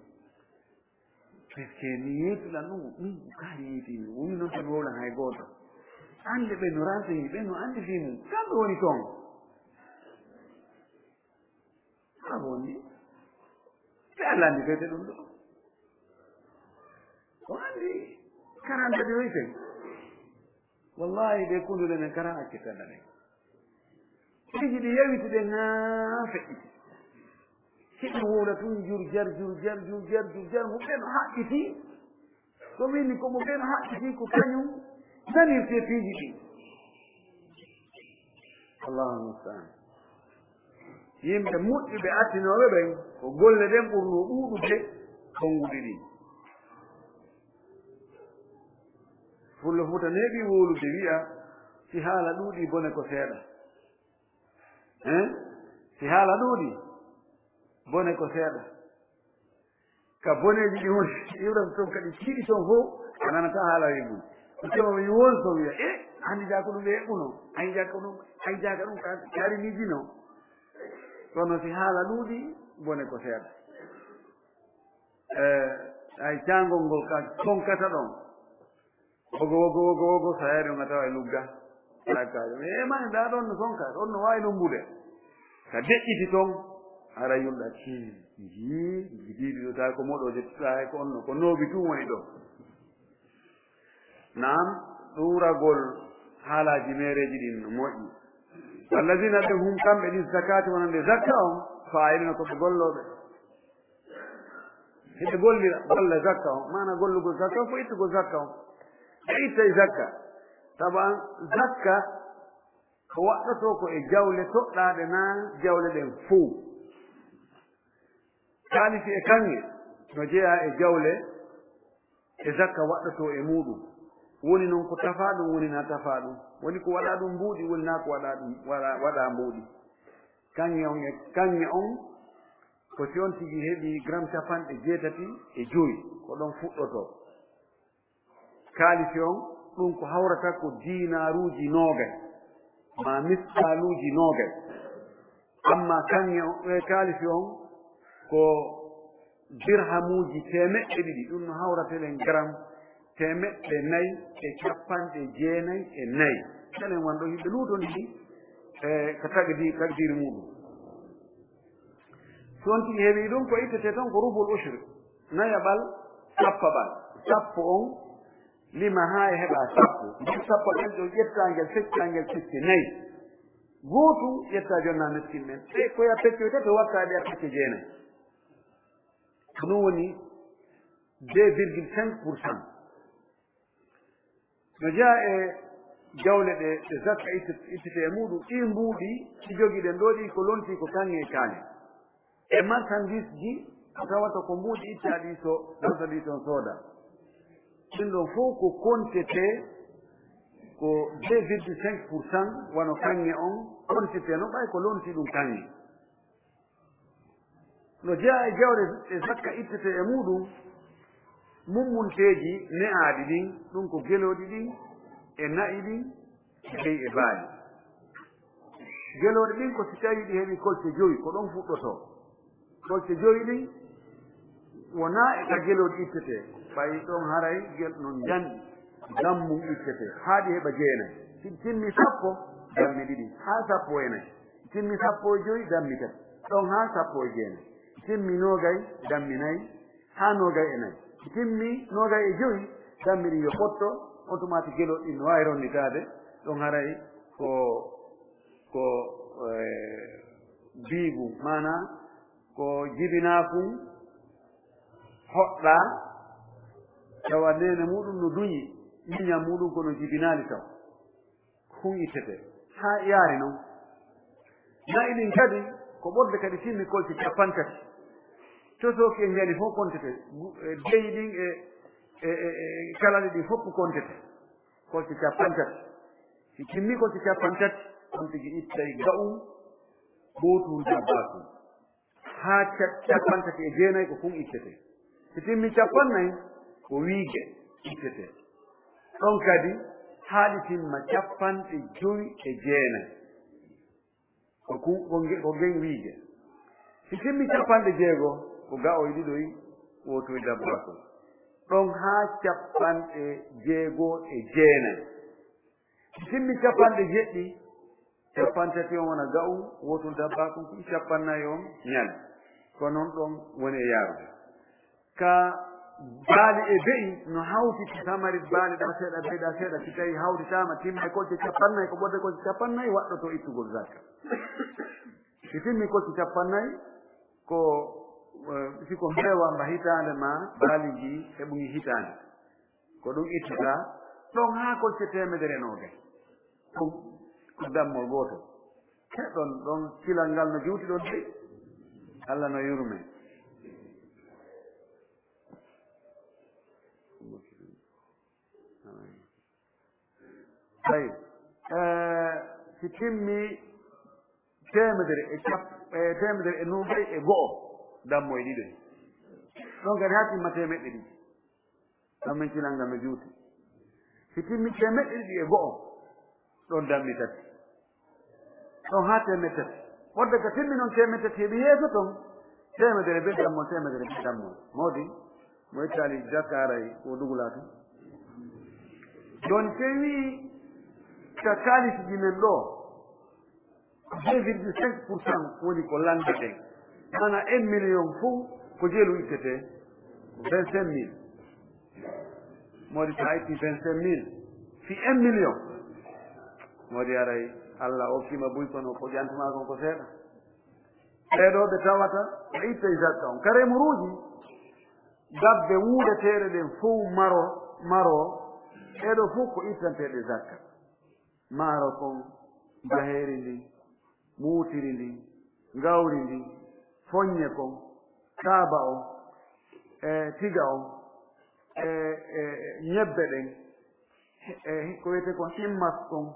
Parce que mi yeetuɗan ɗum, ɗum ko kaari yeeti mi. Woni non tan wowlan hay gooto. Annde ɓe no renseigné, ɓe no anndi fii mum. Kamɓe woni toon. Haa woni. Ɓe Alla anndi fewte ɗum ɗo. O anndi karanta ɗi wiyten. Wallahi, ɓe kunduɗen en kara accitana ɗen. Piiji ɗi yawituɗen haa feƴƴiti. Hiɓe wowla tun jur jar, jur jar, jur jar, jur jar, mo ɓen haɓɓiti. Ko wini ko mo ɓen haɓɓiti ko kañum nanirte piiji ɗin. Allahu musta'an. Yimɓe moƴƴuɓe attinooɓe ɓen, ko golle ɗen ɓurnoo ɗuuɗude konguɗi ɗin. Fullo Fuuta neeɓii wowlude wi'a, si haala ɗuuɗii bone ko seeɗa. Hein? Si haala ɗuuɗii, bone ko seeɗa. Ka boneeji ɗin woni, Ibrahim ton kadi tiiɗi ton fof, a nanataa haala wi'ugol. Ko tawa mi won so wi'a, "Eh, hannde jaa ko ɗum ɓe eɓɓuno, ay jaa ko ɗum, ay jaa ka ɗum ka, kadi miijino." Kono si haala ɗuuɗii, bone ko seeɗa. Eh, ay caangol ngol ka sonkata ɗon. Wogo, wogo, wogo, wogo, so a yaari on a tawa e lugga. Tawa ka, e mani ndaa ɗon no sonka, ɗon no waawi lumbude. Ka deƴƴiti ton, hara yulɗa, ci, ci, ci, ci, ci, ci, tawa ko moɗo je, tawa ko on no, ko noobi tun woni ɗo. Naam, ɗuuragol haalaaji meereeji ɗin no moƴƴi. Wallazina ɓe hum kamɓe ɗin zakaati wonande zakka on, fa'iluna ko ɓe gollooɓe. Hiɓe gollira, golla zakka on. Maana gollugol zakka on, ko ittugol zakka on. Ɓe ittay zakka. Sabu an, zakka ko waɗɗotoo ko e jawle toɗɗaaɗe naa jawle ɗen fow. Kaalisi e kaŋŋe no jeyaa e jawle e zakka waɗɗotoo e muuɗum. Woni non ko tafaa ɗum, woni naa tafaa ɗum. Woni ko waɗaa ɗum mbuuɗi, woni naa ko waɗaa ɗum, waɗaa, waɗaa mbuuɗi. Kaŋŋe on e, kaŋŋe on ko si on tigi heɓii gram capanɗe jeetati e jowi, ko ɗon fuɗɗotoo. Kaalisi on, ɗum ko hawrata ko diinaaruuji noogay, maa misqaaluuji noogay. Amma kaŋŋe on, e kaalisi on, ko dirhamuuji teemeɗɗe ɗiɗi, ɗum no hawra telen gram teemeɗɗe nayi e capanɗe jeenayi e nayi. Telen wan ɗo yimɓe luutondiri, e, ka tagdi-, tagdiiri muuɗum. Si on tigi heɓii ɗum, ko ittete ton ko rubul ushri, nayaɓal sappaɓal. Sappo on, lima haa e heɓa sappo. Nder sappo ɗen ɗon ƴettaa ngel, feccaa ngel pecce nayi. Gootum ƴettaa jonnaa miskin ɓen. Ɓe ko ya peccoy tato, wattaa ɗi a pecce jeenayi. Ko ɗum woni deux virgule cinq pour cent. No jeyaa e jawle ɗe, ɗe zakka itte-, ittete e muuɗum, ɗii mbuuɗi ɗi jogiɗen ɗoo ɗii ko lontii ko kaŋŋe e kaane. E marchandise ji ko tawata ko mbuuɗi ittaa ɗii so marchandise on soodaa. Ɗin ɗon fow ko kontetee ko deux virgule cinq pour cent wano kaŋŋe on kontetee no ɓay ko lontii ɗum kaŋŋe. No jeyaa e jawle ɗe zakka ittetee e muuɗum, mummunteeji ne'aaɗi ɗin, ɗum ko gelooɗi ɗin, e na'i ɗin, e be'i e baali. Gelooɗi ɗin ko si tawii ɗi heɓii kolce jowi, ko ɗon fuɗɗotoo. Kolce jowi ɗin, wonaa e ka gelooɗi ittetee, ɓay ɗon haray gel-, non njanɗi, gammum ittetee, haa ɗi heɓa jeenay. Si ɗi timmii sappo, dammi ɗiɗi, haa sappo e nay. Timmi sappo e jowi, dammi tati. Ɗon haa sappo e jeenay. Timmi noogay, dammi nay, haa noogay e nay. Timmi noogay e jowi, dammi ɗin yo potto, on tuma tigi gelooɗi ɗin no waawi ronnitaade. Ɗon haray ko, ko, eh, biigu, maanaa ko jibinaa kun hoɗɗaa, tawa neene muuɗum no duñi, ɲiiɲan muuɗum kono jibinaali taw. Kun ittete. Haa yaari non. Na'i ɗin kadi, ko ɓurde kadi timmi kolce cappanɗe tati. Cosooki e njani fof kontete. Gu-, e be'i ɗin e, e, e, e kalali ɗin fof kontete. Kolce cappanɗe tati. Si timmi kolce cappanɗe tati, on tigi ittay ga'um, gootum dabbaakum. Haa ca-, cappanɗe tati e jeenay ko kun ittete. Si timmi cappanɗe nay, ko wiige ittete. Ɗon kadi, haa ɗi timma cappanɗe jowi e jeenay. Ko kun, ko nge-, ko ngen wiige. Si timmi cappanɗe jeego, ko ga'oy ɗiɗoy, wootoy dabbaakoy. Ɗon haa cappanɗe jeego e jeenay. Si timmi cappanɗe jeɗɗi, cappanɗe tati on wona ga'u, wootul dabbaaku, cappanɗe nayi on ɲal. Ko non ɗon woni e yaarude. Ka baali e be'i no hawti, si tamari baali ɗaa seeɗa, be'i ɗaa seeɗa, si tawi hawtitaama, timma e kolce cappanɗe nayi, ko ɓurde kolce cappanɗe nayi waɗɗoto ittugol zakka. Si timmi kolce cappanɗe nayi, Ko, eh, si ko mbeewa mba hitaande maa baaligi heɓugi hitaande, ko ɗum ittata ɗon haa kolce teemedere e noogay. Ɗum ko dammol gootol. He ɗon, ɗon kilal ngal no juuti ɗon dey. Allah no yurmee. Tawi, eh, si timmi teemedere e cap-, eh, teemedere e noogay e go'o, dammo e ɗiɗi. Ɗon kadi haa timma teemeɗɗe ɗiɗi. Ɗon min kilal ngal no juuti. Si timmi teemeɗɗe ɗiɗi e go'o, ɗon dammi tati. Ɗon haa teemeɗɗe tati. Wadde ka timmi non teemeɗɗe tati heɓi yeeso ton, teemedere bee dammo, teemedere bee dammo. Mawdi, mo ittaali zakka haray ko dugulaa ton. Jooni, si en wi'i ka kaalisi ji men ɗoo, deux virgule cinq pour cent woni ko lannda ɗen. Maanaa un million fof ko jelu ittetee, ko vingt-cinq mille. Mawdi, so a itti vingt-cinq mille fii un million, mawdi, haray Allah okkii ma buy, kono ko ƴantu maa kon ko seeɗa. Ɓee ɗoo ɓe tawata ɓe ittay zakka on. Ka remuruuji, gabbe wuureteeɗe ɗen fow maro, maro, ɗee ɗoo fow ko ittanteeɗe zakka. Maaro kon, mbaheeri ndin, muutiri ndin, ngawri ndin, foññe kon, kaaba on, e tiga on, e, e, e ñebbe ɗen, e, e ko wiyetee kon himmas kon,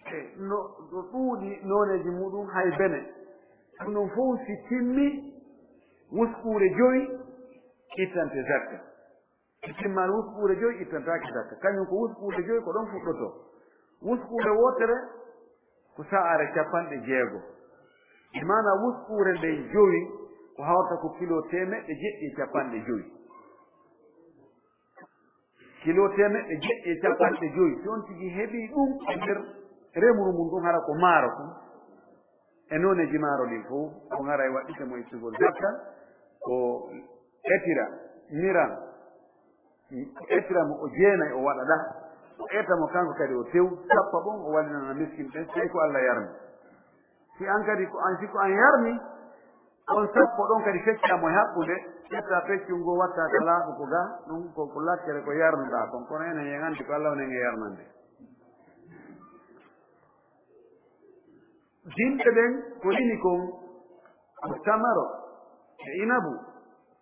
e no, no ɗuuɗi nooneeji muuɗum hay bene. Ɗum ɗon fow si timmi wuskuure jowi ittante zakka. Si timmaali wuskuure jowi ittantaake zakka. Kañum ko wuskuure jowi ko ɗon fuɗɗotoo. Wuskuure wootere ko sa'are capanɗe jeego. E maanaa wuskuure nden jowi ko hawrata ko kilo teemeɗɗe jeɗɗi e capanɗe jowi. Kilo teemeɗɗe jeɗɗi e capanɗe jowi, si on tigi heɓii ɗum e nder remuru mum ɗum, hara ko maaro kon. E nooneeji maaro ɗin fow, on haray waɗɗitee mo ittugol zakka, ko etira, miran, ko etira mo o jeenay o waɗa ɗa, o eta mo kanko kadi o tew, sappa ɓon o wallinana miskin ɓen, tawi ko Allah yarni. Si an kadi ko an, si ko an yarni, on sappo ɗon kadi feccaa mo e hakkunde, ƴettaa peccun goo wattaa ka laaɓuko gaa, ɗum ko, ko lakkere ko yarnuɗaa kon, kono enen en anndi ko Allah woni en e yarnande. Dimɗe ɗen ko ɗini kon, ko tamaro e inabu,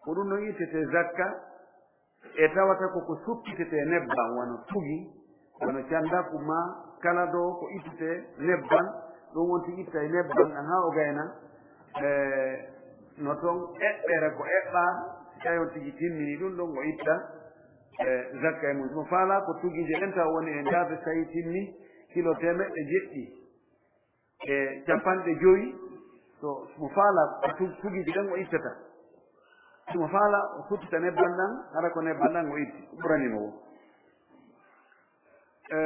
ko ɗum ɗon ittetee zakka, e tawata ko ko suppitetee nebban, wano tugi, wano candaku, maa kala ɗo ko ittete nebban, ɗum on tigi itta e nebban ɗan haa o gayna, e, no ton eɓɓere ko eɓɓaa, si tawi on tigi timmini ɗum ɗon o itta, e, zakka e mum. Mo faalaa ko tugiije ɗen taw woni e ndaarde, si tawi timmi kilo teemeɗɗe jeɗɗi e capanɗe jowi, so mo faalaa ko tu-, tugiiji ɗen o ittata. Si mo faalaa o suttita nebban ɗan, hara ko nebban ɗan o itti, ko ɓurani mo woo. E,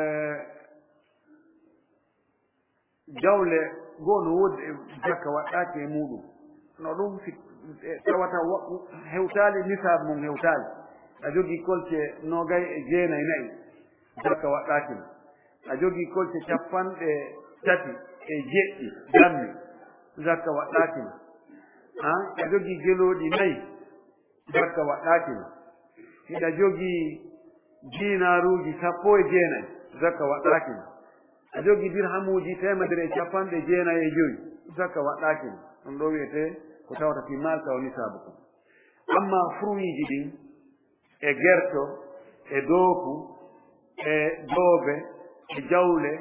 jawle goo no woodi e zakka waɗɗaaki e muuɗum. No ɗum si, e, tawata wa-, hewtaali, nisaab mum hewtaali. A jogii kolce noogay e jeenay na'i, zakka waɗɗaaki ma. A jogii kolce capanɗe tati e jeɗɗi dammi, zakka waɗɗaaki ma. A, a jogii gelooɗi nayi, zakka waɗɗaaki ma. Hiɗa jogii diinaaruuji sappo e jeenay, zakka waɗɗaaki ma. A jogii dirhamuuji teemedere e capanɗe jeenay e jowi, zakka waɗɗaaki ma. Ɗum ɗoo wi'etee ko tawata fii maal tawa nisaabu kon. Ammaa fruiiji ɗin, e gerto, e dooku, e doobe, e jawle,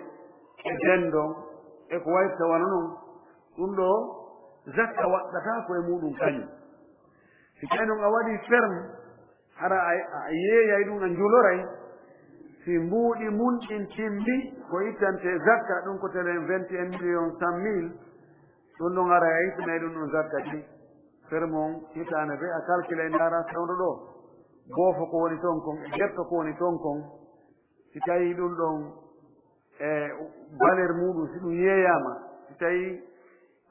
e dendon, e ko wayrata wano non, ɗum ɗoo zakka waɗɗataa ko e muuɗum kañum. Si tawi non a waɗii ferme, hara a, a yeeyay ɗum, a njuloray, si mbuuɗi mun ɗin timmi, ko ittantee zakka, ɗum ko telen vingt et un millions cent mille, ɗum ɗon hara a ittanay ɗum ɗon zakka ɗin. Ferme on hitaande bee a calculay ndaara fewndo ɗoo. Boofo ko woni ton kon, e gerto ko woni ton kon. Si tawii ɗum ɗon, e, valeur muuɗum, si ɗum yeeyaama, si tawii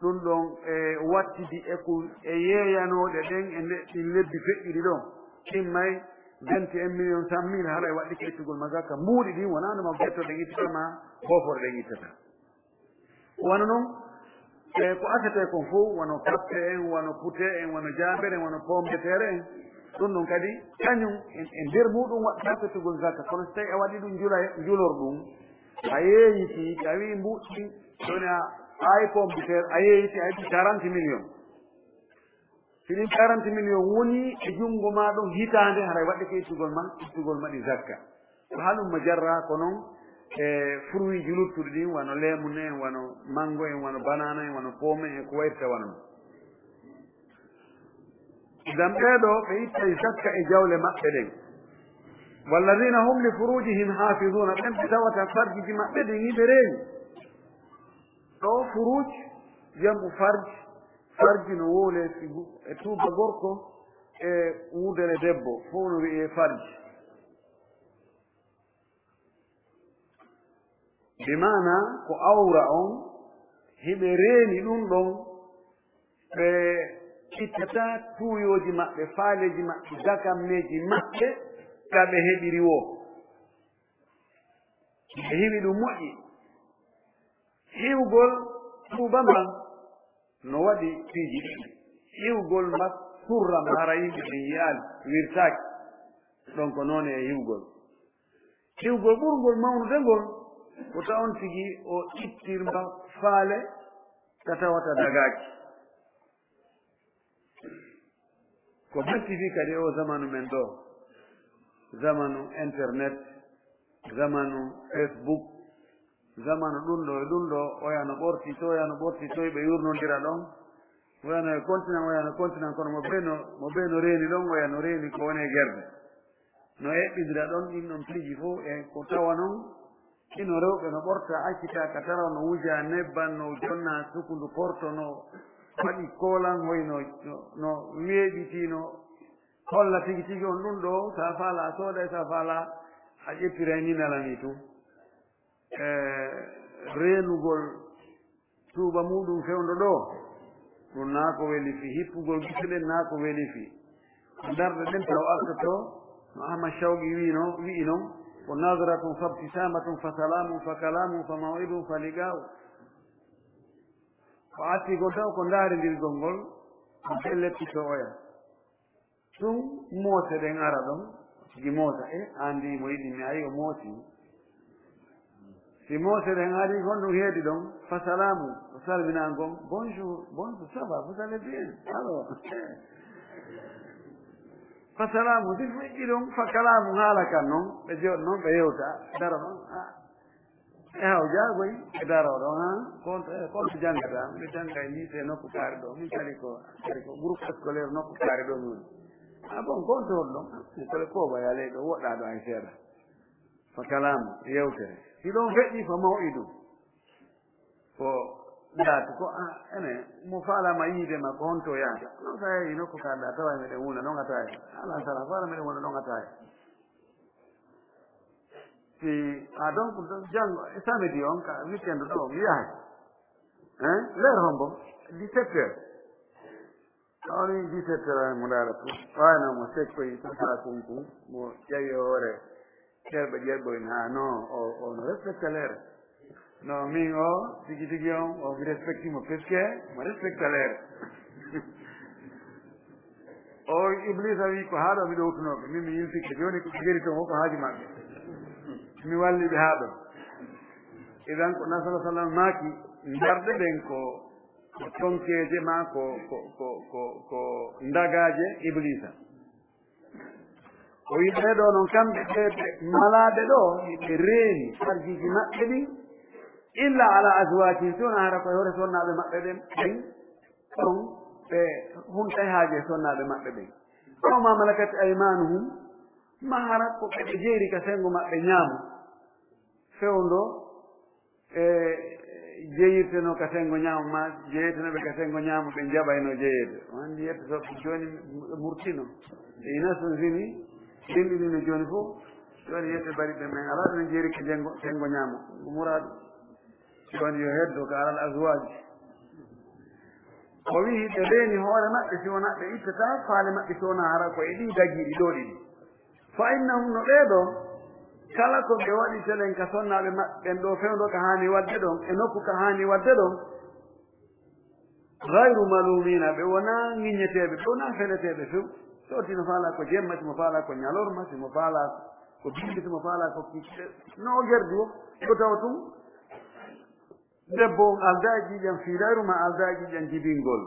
ɗum ɗon, e, wattidi e ko, e yeeyanooɗe ɗen e nde, ɗin lebbi feƴƴuɗi ɗon, timmay vingt et un millions cent mille, haray waɗɗike ittugol ma zakka. Mbuuɗi ɗin wonaa no ma gerto ɗen ittata ma boofore ɗen ittata. Wano non, E ko asete kon fow, wano kappe en, wano pute en, wano jaabere en, wano pomme de terre en, ɗun ɗon kadi, kañun en, e nder muɗum waɗata fetugol zakka. Kono si tawi a waɗi ɗum njula-, njulorɗum, a yeeyiti, tawi mbuuɗi, ɗon a, ay pomme de terre, a yeeyiti, a heɓi quarante millions. Si ɗin quarante millions woni e junngo maa ɗon hitaande, haray waɗɗike ittugol ma, ittugol ma ɗi zakka. Ko halumma jarra ko non e fruitji luttuɗi ɗin, wano leemun en, wano mango en, wano banana en, wano pomme en, e ko wayrta wano non. Ngam ɓee ɗoo, ɓe ittay zakka e jawle maɓɓe ɗen. والذين هم لفروجهم حافظون, ɓen ɓe tawata farjiji maɓɓe ɗin hiɓe reeni. Ɗoo furuj, jam'u farj, farj no wowlee sibu e tuuba gorko e wudere debbo, fow no wi'ee farj. Bi maana ko awra on, hiɓe reeni ɗun ɗon, ɓe ittataa tuuyooji maɓɓe, faaleeji maɓɓe, dakammeeji maɓɓe, ka ɓe heɓiri woo. Ɓe hiwi ɗun moƴƴi. Hiwgol tuuba mban no waɗi piiji ɗiɗi. Hiwgol mba surra mba hara yimɓe ɓen yi'aali, wirtaaki. Ɗon ko noone e hiwgol. Hiwgol ɓurngol mawnude ngol ko taw on tigi o ittir mba faale ka tawata dagaaki. Ko ɓanti fii kadi oo zamanu men ɗoo, zamanu internet, zamanu Facebook, zamanu ɗun ɗoo e ɗun ɗoo, oya no ɓorti to, oya no ɓorti to, ɓe yurnondira ɗon. Oya no e continent, oya no continent, kono mo bee no, mo bee no reeni ɗon, oya no reeni ko woni e gerde. No eɓɓindira ɗon ɗin ɗon piiji fow, e ko tawa non, hino rewɓe no ɓorta, accita ka taraw, no wuja nebban, no jonna sukundu porto, no waɗi koolan, hoy no, no, no weeɓiti, no holla tigi tigi on ɗun ɗoo, sa faala a sooday, sa faala a ƴettiray ni nalani tun. E reenugol tuuba muuɗum fewndo ɗoo, ɗum naa ko weli fii. Hippugol gite ɗen naa ko weli fii. Ko darɗe ɗen taw artotoo, no Ahmad Shawqi wi'ino, wi'i non, ko نظرة فابتسامة فسلام فكلام فموعد فلقاء. Ko arti kon taw ko ndaarindirgol ngol, ko ɓe leppitoo oya. Tun moose ɗen ara ɗon, sigi moosa, e, an ndi mo yiɗi mi, ayi o moosi. Si moose ɗen ari, kon ɗum heedi ɗon, fa salaamu, o salminaa ngon, bonjour, bonjour, ça va, vous allez bien? Alors, fa salaamu, si fuɗɗi ɗon, fa kalaamu, haala kan non, ɓe jooɗo non, ɓe yewta, daro non, ah. E haw jaagoy e daroo ɗon, han? Kon to, e kon to janngataa? Miɗo jannga e lycée nokku kaari ɗoo. Min kadi ko, kadi ko groupe scolaire nokku kaari ɗoo min woni. Ah bon, kon to woni ɗon? Ah, min kole kooba yaley ɗoo, woɗɗaa ɗoo hay seeɗa. Fa kalaamu, yewtere. Si ɗon feƴƴi, fa maw'idu. Ko daati ko, ah, ene, mo faalaama yiide ma, ko honto yahata? Non, sa yehi nokku kaari ɗaa, taway miɗen wula, non a taway. Alaa sara, faala miɗen wula, non a taway. Si, ah, donc, janngo, e samedi on, ka weekend ɗoo, mi yahay. Hein? L'heure hombo? Dix-sept heures. A woni dix-sept heures, mo ndaara tun. Waano mo sekkoyi, tun faa kun kun, mo ƴawi hoore, ƴerɓe ƴerɓoy, ah, non, o, o no respecta l'heure. No, min o, tigi tigi on, o mi respecti mo, parce que mo respecta l'heure. O Ibliisa wi'i, "Ko haa ɗoo mi ɗowtunoo ɓe, min mi yiltike. Jooni ko ɓe ngari ton, ko haaju maɓɓe. Mi walli ɓe haa ɗoo." Idan ko Nabi sallallahu alaihi wasallam maaki, ndarɗe ɗen ko, ko tonkeeje maa ko, ko, ko, ko, ko ndagaaje Ibliisa. O wi'i ɓee ɗoo non kamɓe ɓe, ɓe malaaɓe ɗoo, ɓe reeni farjiiji maɓɓe ɗin, "illa ala azwaajihim", si wonaa hara ko e hoore sonnaaɓe maɓɓe ɓen, ɓen ɗon ɓe huntay haaje e sonnaaɓe maɓɓe ɓen. "Aw ma malakat aymaanuhum", maa hara ko ɓe ɓe jeeri ka senngo maɓɓe ñaamo, fewndo e jeyirtenoo ka senngo ñaamo, maa jeyirtenooɓe ka senngo ñaamo, ɓe jaɓayno jeyeede. O anndi yetto so jooni murtino. E ina so zini, denɗinino jooni fof. Jooni yetto bari ɓe men alaa ɓe men jeeri ka senngo, senngo ñaamo. Ko muraadu. Jooni yo heddo ka alal azwaaj. O wi'i ɓe reeni hoore maɓɓe, si wonaa ɓe ittataa faale maɓɓe, si wonaa hara ko e ɗii dagiiɗi ɗoo ɗiɗi. Fa innahum, no ɓee ɗoo, kala ko ɓe waɗi telen ka sonnaaɓe maɓɓe ɓen ɗoo fewndo ka haani waɗde ɗon, e nokku ka haani waɗde ɗon, Ghayru malumiina, ɓe wonaa ŋiññeteeɓe, ɓe wonaa feleteeɓe few. So tino faalaa ko jemma, si mo faalaa ko ñalorma, si mo faalaa ko bimbi, si mo faalaa ko kikiɗe. No o gerdi wo, ko tawa tun debbo on aldaa e ƴiiƴan fiilaaru, maa aldaa e ƴiiƴan jibingol.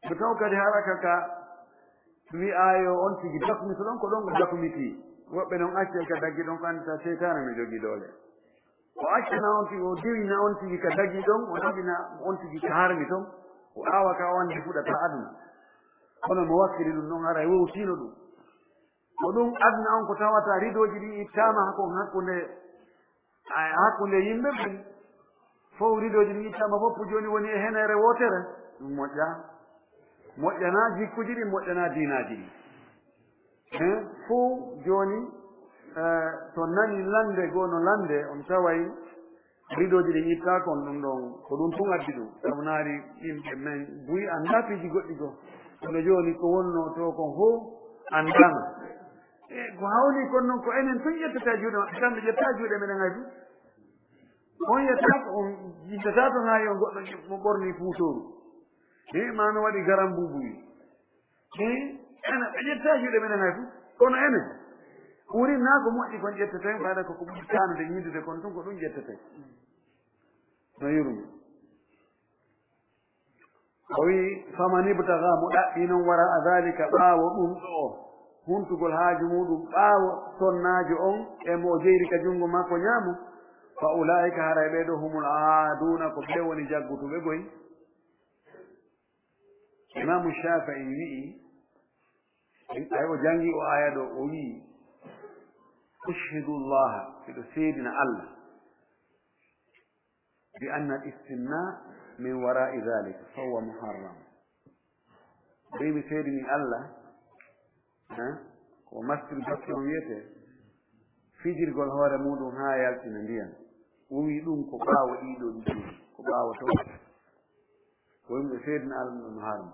Ko taw kadi hara ka, ka wi'aa yo on tigi dakmito ɗon, ko ɗon o dakmitii. Woɓɓe non accay ka daggi ɗon, ko anndi ta seytaane no jogii doole. O accana on tigi, o diwina on tigi ka dagii ɗon, o dagina on tigi ka harmi ton, o aawa ka o anndi fuɗata aduna. Kono mo wakkili ɗum ɗon, haray wowtiino ɗum. Ko ɗum aduna on ko tawata ridooji ɗin ittaama kon hakkunde, ay, hakkunde yimɓe ɓen. Fow ridooji ɗin ittaama, fow jooni woni e henere wootere. Ɗum moƴƴaa. Moƴƴanaa jikkuji ɗin, moƴƴanaa diinaaji ɗin. Hein? Fow jooni, eh, to nani lande goo no lande, on taway ridooji ɗin ittaa kon ɗum ɗon, ko ɗum tun addi ɗum. Sabu naari yimɓe men buy anndaa piiji goɗɗi goo. Kono jooni ko wonnoo to kon fow anndaama. E ko hawni kon non ko enen tun ƴettata juuɗe maɓɓe, kamɓe ƴettaa juuɗe men hay fuu. On yetta ko on jiddata to haa yo goɗɗo mo ɓorni fuutooru. He maa no waɗi garam buubu wi. He, ana, ɓe ƴettaa juuɗe men hay fuu. Kono enen, ɓuri naa ko moƴƴi kon ƴetteten, fayda ko ko ɓuri taanude ñiddude kon tun ko ɗum ƴetteten. No yurmi. O wi'i, "Faman ibtaga", mo ɗaɓɓi non, "wara'a dhalika", ɓaawo ɗum ɗoo, huntugol haaju muuɗum, ɓaawo sonnaajo on, e mo o jeyri ka junngo makko ñaamo, "fa ulaa'ika", haray ɓee ɗoo, "humul aaduuna", ko ɓe woni jaggutuɓe boy. Imaamu Shaafi'i wi'i, ay, o jangi o aaya ɗoo, o wi'i, "Ushhidu Allaha", miɗo seedina Allah, "bi anna al-istimna min wara'i dhalika fa huwa muharram." Ɓe mi seedini Allah, ha? Ko masturbation wiyete, fijirgol hoore muɗum haa yaltina ndiyan. O wi ɗum ko ɓaawo ɗiɗo ɗiɗi, ko ɓaawo to. Ko yimɓe seedina Allah ɗum harmi.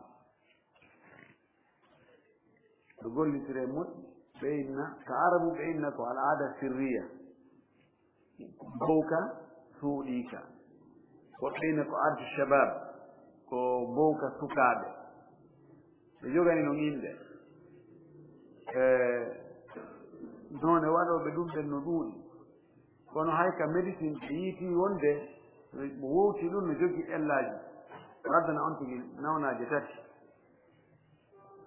Ɗo gollitire moƴƴi, ɓe inna, ka Arabu ɓe inna ko al'ada sirriya, ko bowka suuɗiika. Woɓɓe inna ko arju shabab, ko bowka sukaaɓe. Ɓe jogani non innde. E, noone waɗooɓe ɗum ɓen no ɗuuɗi. Kono hay ka médecine ɓe yiiti wonde mo wowti ɗum no jogii ellaaji. Waddana on tigi nawnaaje tati.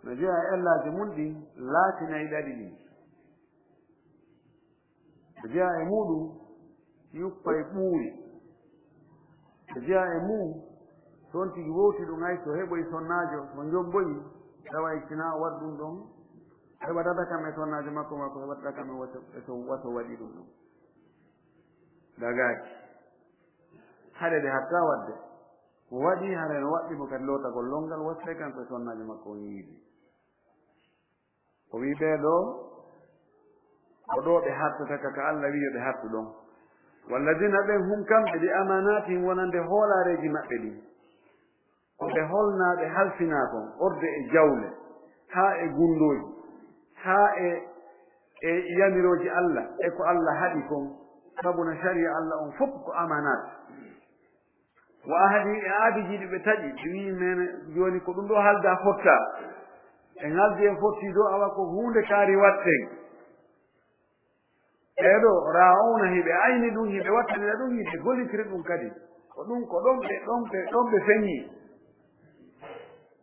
No jeyaa e ellaaji mun ɗin, laatinay ɗaɗi ɗin. No jeyaa e muuɗum, yuppay ɓuuri. No jeyaa e mum, so on tigi wowti ɗum, hay so heɓoy sonnaajo, so njomboyi, taway sinaa o waɗi ɗum ɗon, heɓatata kam e sonnaajo makko, makko heɓatata kam e waso, e so waso waɗi ɗum ɗon. Dagaaki. Haɗe ɗe hatta waɗde. Mo waɗi, haɗe no waɗɗi mo kadi lootagol lonngal, wattay kanko e sonnaajo makko on yiidi. O wi'i ɓee ɗoo, ko ɗoo ɓe hattata ka, ka Alla wi'i yo ɓe hattu ɗon. Walladina ɓen hum kamɓe, bi amanatihim wonande hoolaareeji maɓɓe ɗin. Ko ɓe holnaaɓe halfinaa kon, orde e jawle, haa e gunndooji, haa e, e yamirooji Alla, e ko Alla haɗi kon, sabu no shari'a Alla on fof ko amanat. Wa ahdi, e aadiji ɗi ɓe taƴi, ɓe wi'i men jooni ko ɗum ɗoo haaldaa fottaa. En haaldi en fottii dow awa ko huunde kaari waɗten. Ɓee ɗoo, ra'awna hiɓe ayni ɗum, hiɓe wattanira ɗum, hiɓe gollitiri ɗum kadi. Ko ɗum, ko ɗon ɓe, ɗon ɓe, ɗon ɓe feñi.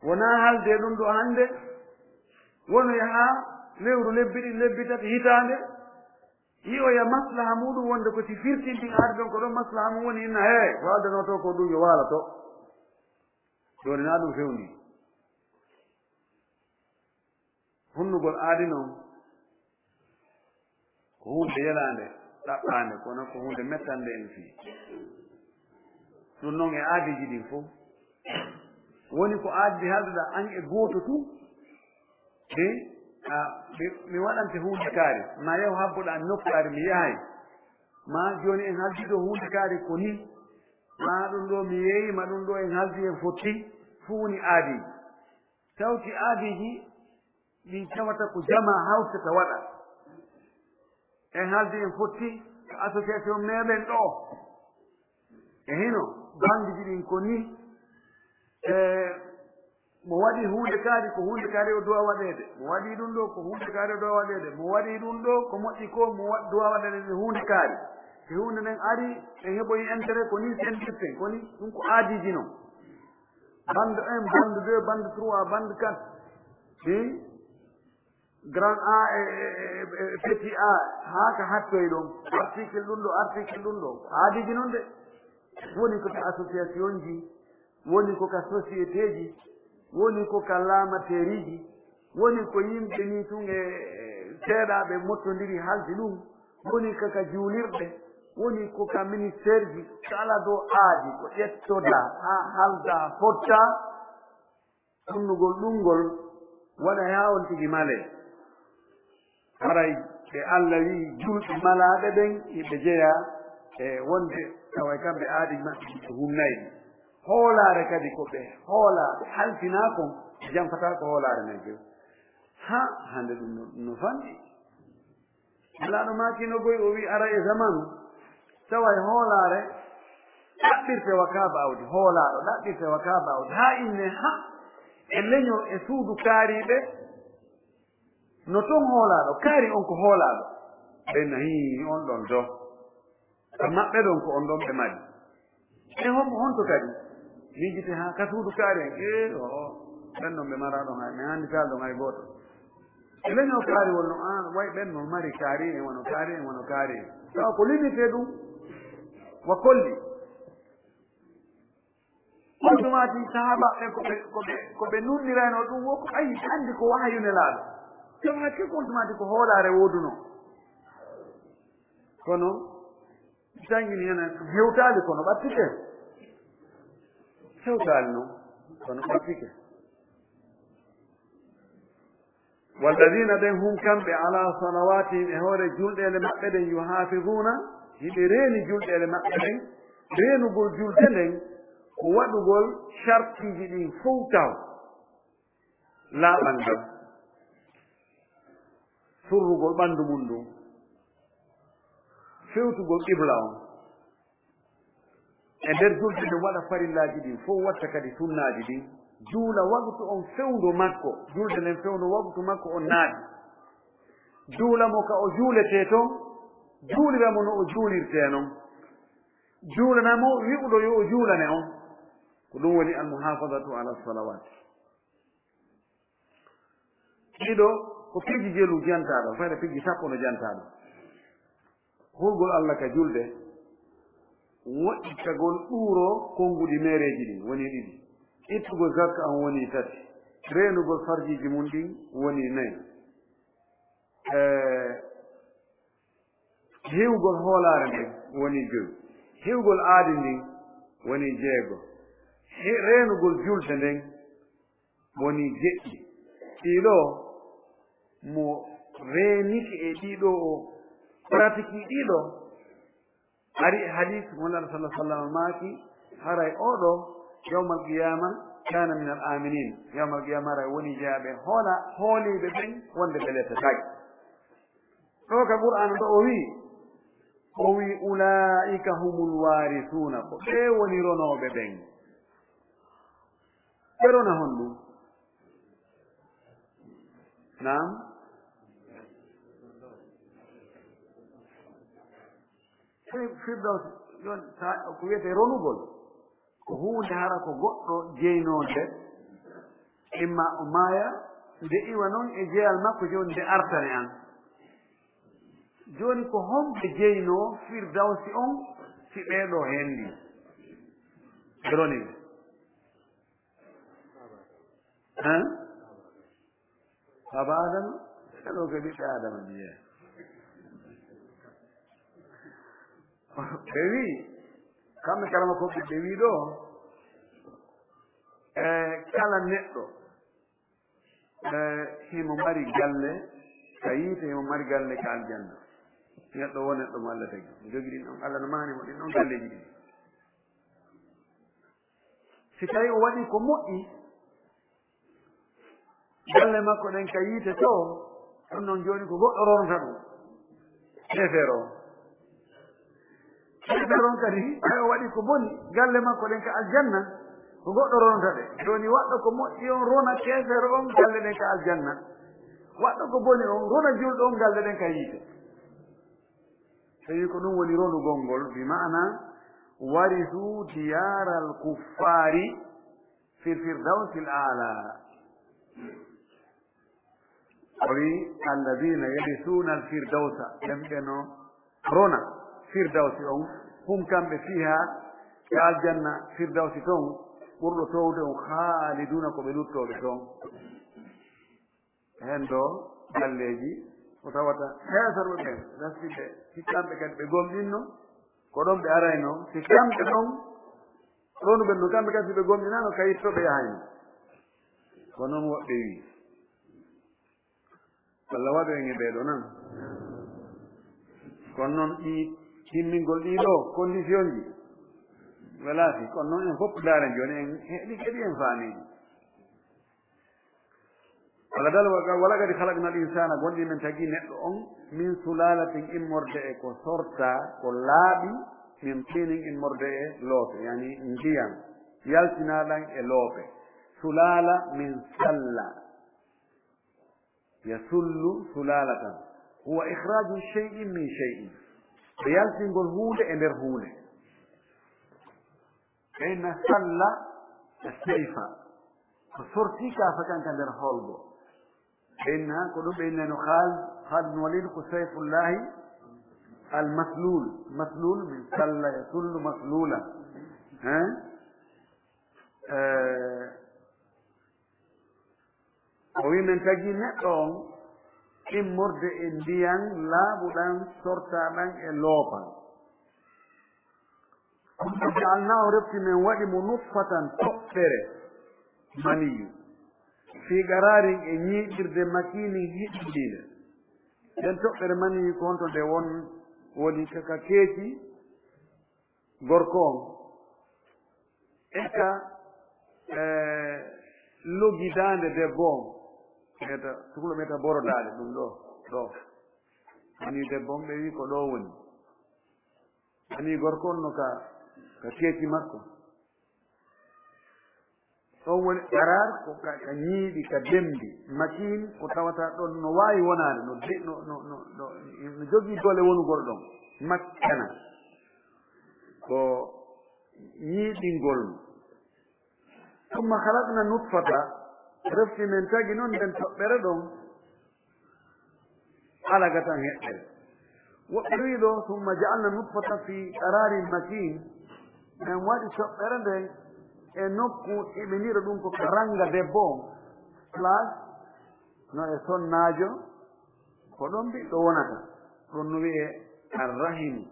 Wonaa haalde ɗum ɗoo hannde, wonoya haa lewru lebbi ɗiɗi, lebbi tati, hitaande, yi'oya maslaha muɗum wonde ko si firtintin aadi ɗon, ko ɗon maslaha mum woni, inna, hee, ko haaldanoo to ko ɗum yo waalo to. Jooni naa ɗum fewndi. Hunnugol aadi non, ko huunde yelaande, ɗaɓɓaande, kono ko huunde mettande en fii. Ɗum non e aadiiji ɗin fof. Woni ko aadi ɗi haalduɗaa an e gooto tun, de, a, mi, mi waɗante huunde kaari, maa yahu habboɗaa nokkaari, mi yahay. Maa jooni en haaldi ɗoo huunde kaari ko nii, maa ɗum ɗoo mi yeeyi, maa ɗum ɗoo en haaldi en fotti, fuu woni aadiiji. Tawti aadiiji ɗin tawata ko jamaa hawtata waɗa. En haaldi en fotti ka association meɗen ɗoo. E hino, banndeeji ɗin ko nii, E, mo waɗi huunde kaari, ko huunde kaari o duwa waɗeede. Mo waɗi ɗum ɗo, ko huunde kaari o duwa waɗeede. Mo waɗi ɗum ɗo, ko moƴƴi ko, mo wa-, duwa waɗeede nde huunde kaari. Si huunde nden ari, en heɓoyi intérêt, ko nii sendirten, ko nii, ɗum ko aadiiji non. Bande un, bande deux, bande trois, bande quatre. Hii? Grand A e, e, e, e petit A, haa ka hattoy ɗon. Article ɗum ɗo, article ɗum ɗo. Aadiiji non de. Woni ko ka association ji, woni ko ka société ji, woni ko ka laamateeriiji, woni ko yimɓe nii tun e, e seeɗaaɓe mottondiri haldi ɗum, woni ka, ka juulirɗe, woni ko ka ministère ji, kala ɗo aadi ko ƴettodaa, haa haldaa, fottaa, Sunnugol ɗun ngol waɗa haa on tigi malee. Haray ɓe Alla wi'i julɓe malaaɓe ɓen, hiɓe jeyaa e wonde tawa e kamɓe aadi maɓɓe ɗi ɓe hunnay ɗi. Hoolaare kadi ko ɓe hoolaa, ɓe halfinaa kon, ɓe janfataako hoolaare nden few. Ha, hande ɗun no, no fanɗi. Nelaaɗo maaki no goy, o wi'i, aray e zamanu, taway hoolaare ɗaɓɓirte wa kaa bawdi, hoolaaɗo ɗaɓɓirte wa kaa bawdi, haa inne ha e leñol e suudu kaariiɓe, no ton hoolaaɗo, kaari on ko hoolaaɗo. Ɓen na, hii, on ɗon do. Ka maɓɓe ɗon ko on ɗon ɓe mari. E hon-, honto kadi? Miijite haa ka suudu kaari en. Ee, oo, ɓen ɗon ɓe maraa ɗon hay, mi annditaa ɗon hay gooto. E leñol kaariwol no, aan, way ɓen no mari kaari en, wano kaari en, wano kaari en. Tawa ko limité ɗum, wa kolli. On ɗumaati sahaabaaɓe ɓen ko ɓe, ko ɓe, ko ɓe nunnirayno ɗum wo ko ayi, anndi ko wahayu Nelaaɗo. Tawa hakke ko on ɗumaati ko hoolaare woodunoo. Kono, Tanƴini hene hewtaali kono ɓattike. Hewtaali non, kono ɓattike. Walladina ɓen hum kamɓe ala salawatihim e hoore julɗeele maɓɓe ɗen yuhafiduna hiɓe reeni julɗeele maɓɓe ɗen. Reenugol julde nden ko waɗugol shartiiji ɗin fow taw. Laaɓal ngal. Surrugol ɓanndu mun ndun. Fewtugol qibla on. E nder julde nden waɗa farillaaji ɗin fow, watta kadi sunnaaji ɗin. Juula waqtu on fewndo makko. Julde nden fewndo waqtu makko on naati. Juula mo ka o juuletee ton. Juulira mo no o juulirtee non. Juulana mo wi'uɗo yo o juulane on. Ko ɗum woni al muhafadatu ala salawat. Ɗiɗo, ko piiji jelu jantaaɗo, fayda piiji sappo no jantaaɗo. Hulgol Alla ka julde, woɗɗitagol ɗuuro konnguɗi meereeji ɗin, woni ɗiɗi. Ittugol zakka on woni tati. Reenugol farjiiji mun ɗin woni nayi. Eh, Hiwgol hoolaare nden woni jowi. Hiwgol aadi ndin woni jeego. Hi-, reenugol julde nden woni jeɗɗi. Ɗii ɗoo, mo reenike e ɗii ɗoo, o pratique ɗii ɗoo, ari e hadiis mo Nulaaɗo sallallaahu alayhi wa sallam maaki, haray oo ɗoo, yawmal qiyaama, kaana minal aaminiin. Yawmal qiyaama, haray woni jeyaaɓe hoola-, hooliiɓe ɓen wonde ɓe lettataake. Ɗoo ka Qur'aana ɗoo o wi'i, o wi'i, "Ulaa'ika humul waarisuuna," ko ɓee woni ronooɓe ɓen. Ɓe rona honɗun? Naam? Fir-, Firdawsi, yon, ta-, ko wiyetee ronugol. Ko huunde hara ko goɗɗo jeynoonde, imma o maaya, nde iwa non e jeyal makko, jooni nde artane an. Jooni ko homɓe jeynoo Firdawsi on si ɓee ɗoo henndi? Ɓe ronii. Hein? Baaba Aadama? Ɓee ɗoo ko ɓiɓɓe Aadama ɓiye. Ɓe wi'i, kamɓe kala ko ɓe wi'i ɗoo, e kala neɗɗo, e himo mari galle ka yiite, himo mari galle ka aljanna. Neɗɗo wo neɗɗo mo Alla tagi. Jogi ɗin on, Alla no maani mo ɗin on galleeji ɗin. Si tawi o waɗi ko moƴƴi, galle makko ɗen ka yiite too, ɗun non jooni ko goɗɗo ronata ɗun. Heefeero on. Heefeero on kadi, tawi o waɗi ko boni, galle makko ɗen ka aljanna, Ko goɗɗo ronata ɓe. Jooni waɗɗo ko moƴƴi on rona keefeero on galle ɗen ka aljanna. Waɗɗo ko boni on rona julɗo on galle ɗen ka yiite. Tawi ko ɗum woni ronugol ngol, bi ma'ana, "Warisu diyaral kuffaari fil firdawsil aala." O wi'i, "Alladina yarisuuna al firdawsa," ɓen ɓe no rona firdawsi on, "hum kamɓe fiha," ka aljanna firdawsi ton, "ɓurɗo toowde on, khaliduna," ko ɓe luttooɓe ton. Heen ɗoo galleeji ko tawata heeferɓe ɓen, rasiɓe, si kamɓe kadi ɓe gomɗinno, ko ɗon ɓe arayno, si kamɓe ɗon ronuɓe no kamɓe kadi si ɓe gomɗinano, ka yitto ɓe yahayno. Ko non woɓɓe wi'i. Alla waɗu en e ɓee ɗoo nan. Kono non ɗii timmingol ɗii ɗoo condition ji, welaaki. Kono non en fof ndaaren jooni en heɗi kadi en faamii ɗi. Alla dal wa, "Walaqad khalaqnal insana," gonɗi men tagi neɗɗo on, "min sulalatin," immorde e ko sorta, ko laaɓi, "min tinin," immorde e loope, yani ndiyan yaltinaɗan e loope. Sulala min salla. Yasullu sulalatan. Huwa ikhraju shay'in min shay'in. Ko yaltingol huunde e nder huunde. Ɓe inna salla e sayfa. Ko sorti ka fakan ka nder holgo. Ɓe inna, ko ɗum ɓe innano Khalid, Khalid bin Walid ko Sayfullahi al-Maslul. Maslul min salla yasullu maslula. Hein? Eh, o wi men tagi neɗɗo on immorde e ndiyan laaɓuɗan, sortaaɗan e loopan. Summa ja'alnaahu, refti men waɗi mo nutfatan, toɓɓere maniyu, fii qaraarin, e ñiiɓirde, makiinin, hiɓɓindiinde. Nden toɓɓere maniyu ko honto nde won, woni ka, ka keeci gorko on, e ka, eh, logi daande debbo on, ɓeyta, tukulo ɓeyta boro daande ɗum ɗoo, ɗoo. Mani debbo on ɓe wi ko ɗoo woni. Mani gorko on no ka, ka keeci makko. Ɗon woni qarar ko ka, ka ñiiɓi, ka dembi. Makin ko tawata ɗon no waawi wonaade, no de-, no, no, no, no, no jogii doole wonugol ɗon. Makkana. Ko ñiiɓingol. Summa khalaqna nutfata, refti men tagi non nden toɓɓere ɗon, alaga tan heɓɓere. Woɓɓe wi'i ɗoo, "Summa ja'alna nutfata fi qararin makin." Men waɗi toɓɓere nden e nokku iɓinira ɗum ko ka ranga debbo on. Place no e sonnaajo, ko ɗon ɓiɗɗo wonata. Ɗum no wi'ee arrahimu.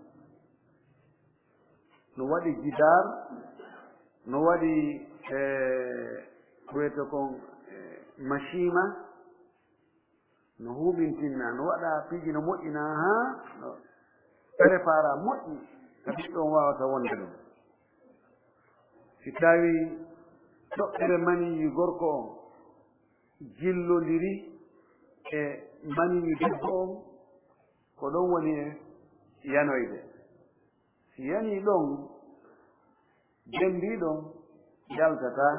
No waɗi jidaar, no waɗi, eh, ko wiyetee kon, eh, machima, no huɓintinna, no waɗa piiji, no moƴƴina haa no prépara moƴƴi, ka ɓiɗɗo on waawata wonde ɗon. Si tawii toɓɓere maniyu gorko on jillondiri e maniyu debbo on, ko ɗon woni e yanoyde. Si yanii ɗon, dembii ɗon yaltataa.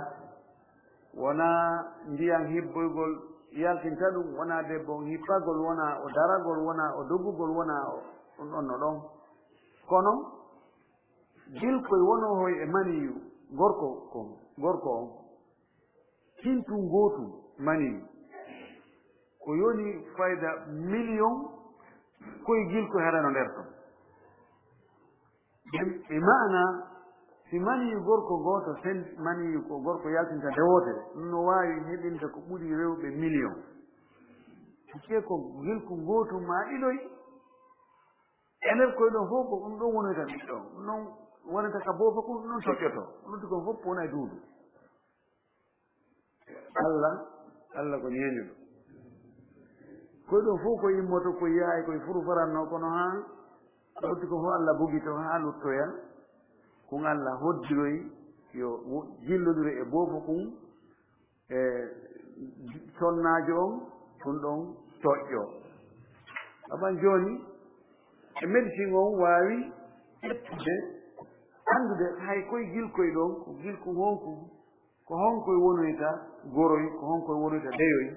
Wonaa ndiyan hibboygol yaltinta ɗum, wonaa debbo on hippagol, wonaa o daragol, wonaa o dogugol, wonaa o, ɗum ɗon no ɗon. Kono gilkoy wonoohoy e maniyu gorko kon, gorko on, Sentun gootun maniyu ko yoni fayda miliyon koy gilkoy haɗano nder ton. Ɓe, ɓe maana, si maniyu gorko gooto sen-, maniyu ko gorko yaltinta nde wootere, ɗum no waawi heɓinde ko ɓuri rewɓe miliyon. Sikke ko gilku gootun maa ɗiɗoy, e nder koy ɗon fof ko ɗum ɗon wonoyta ɓiɗɗo on. Ɗum ɗon wonata ka boofo kun, ɗum ɗon toƴƴoto. Ɗum ɗon kon fof wona e duudu. Alla, Alla ko ñeeñuɗo. Koy ɗon fof ko immoto, ko yahay, koy furu faranno, kono haa ɗowti ko fof Alla bugito haa luttoya. Kun Alla hoddiroy yo wo-, jillondire e boofo kun, e sonnaajo on, ɗum ɗon toƴƴo. Aban jooni, e médecine on waawi ƴettude, anndude hay koy gilkoy ɗon, ko gilku honku, Ko honko e wonoyta goroy, ko honko e wonoyta deyoy?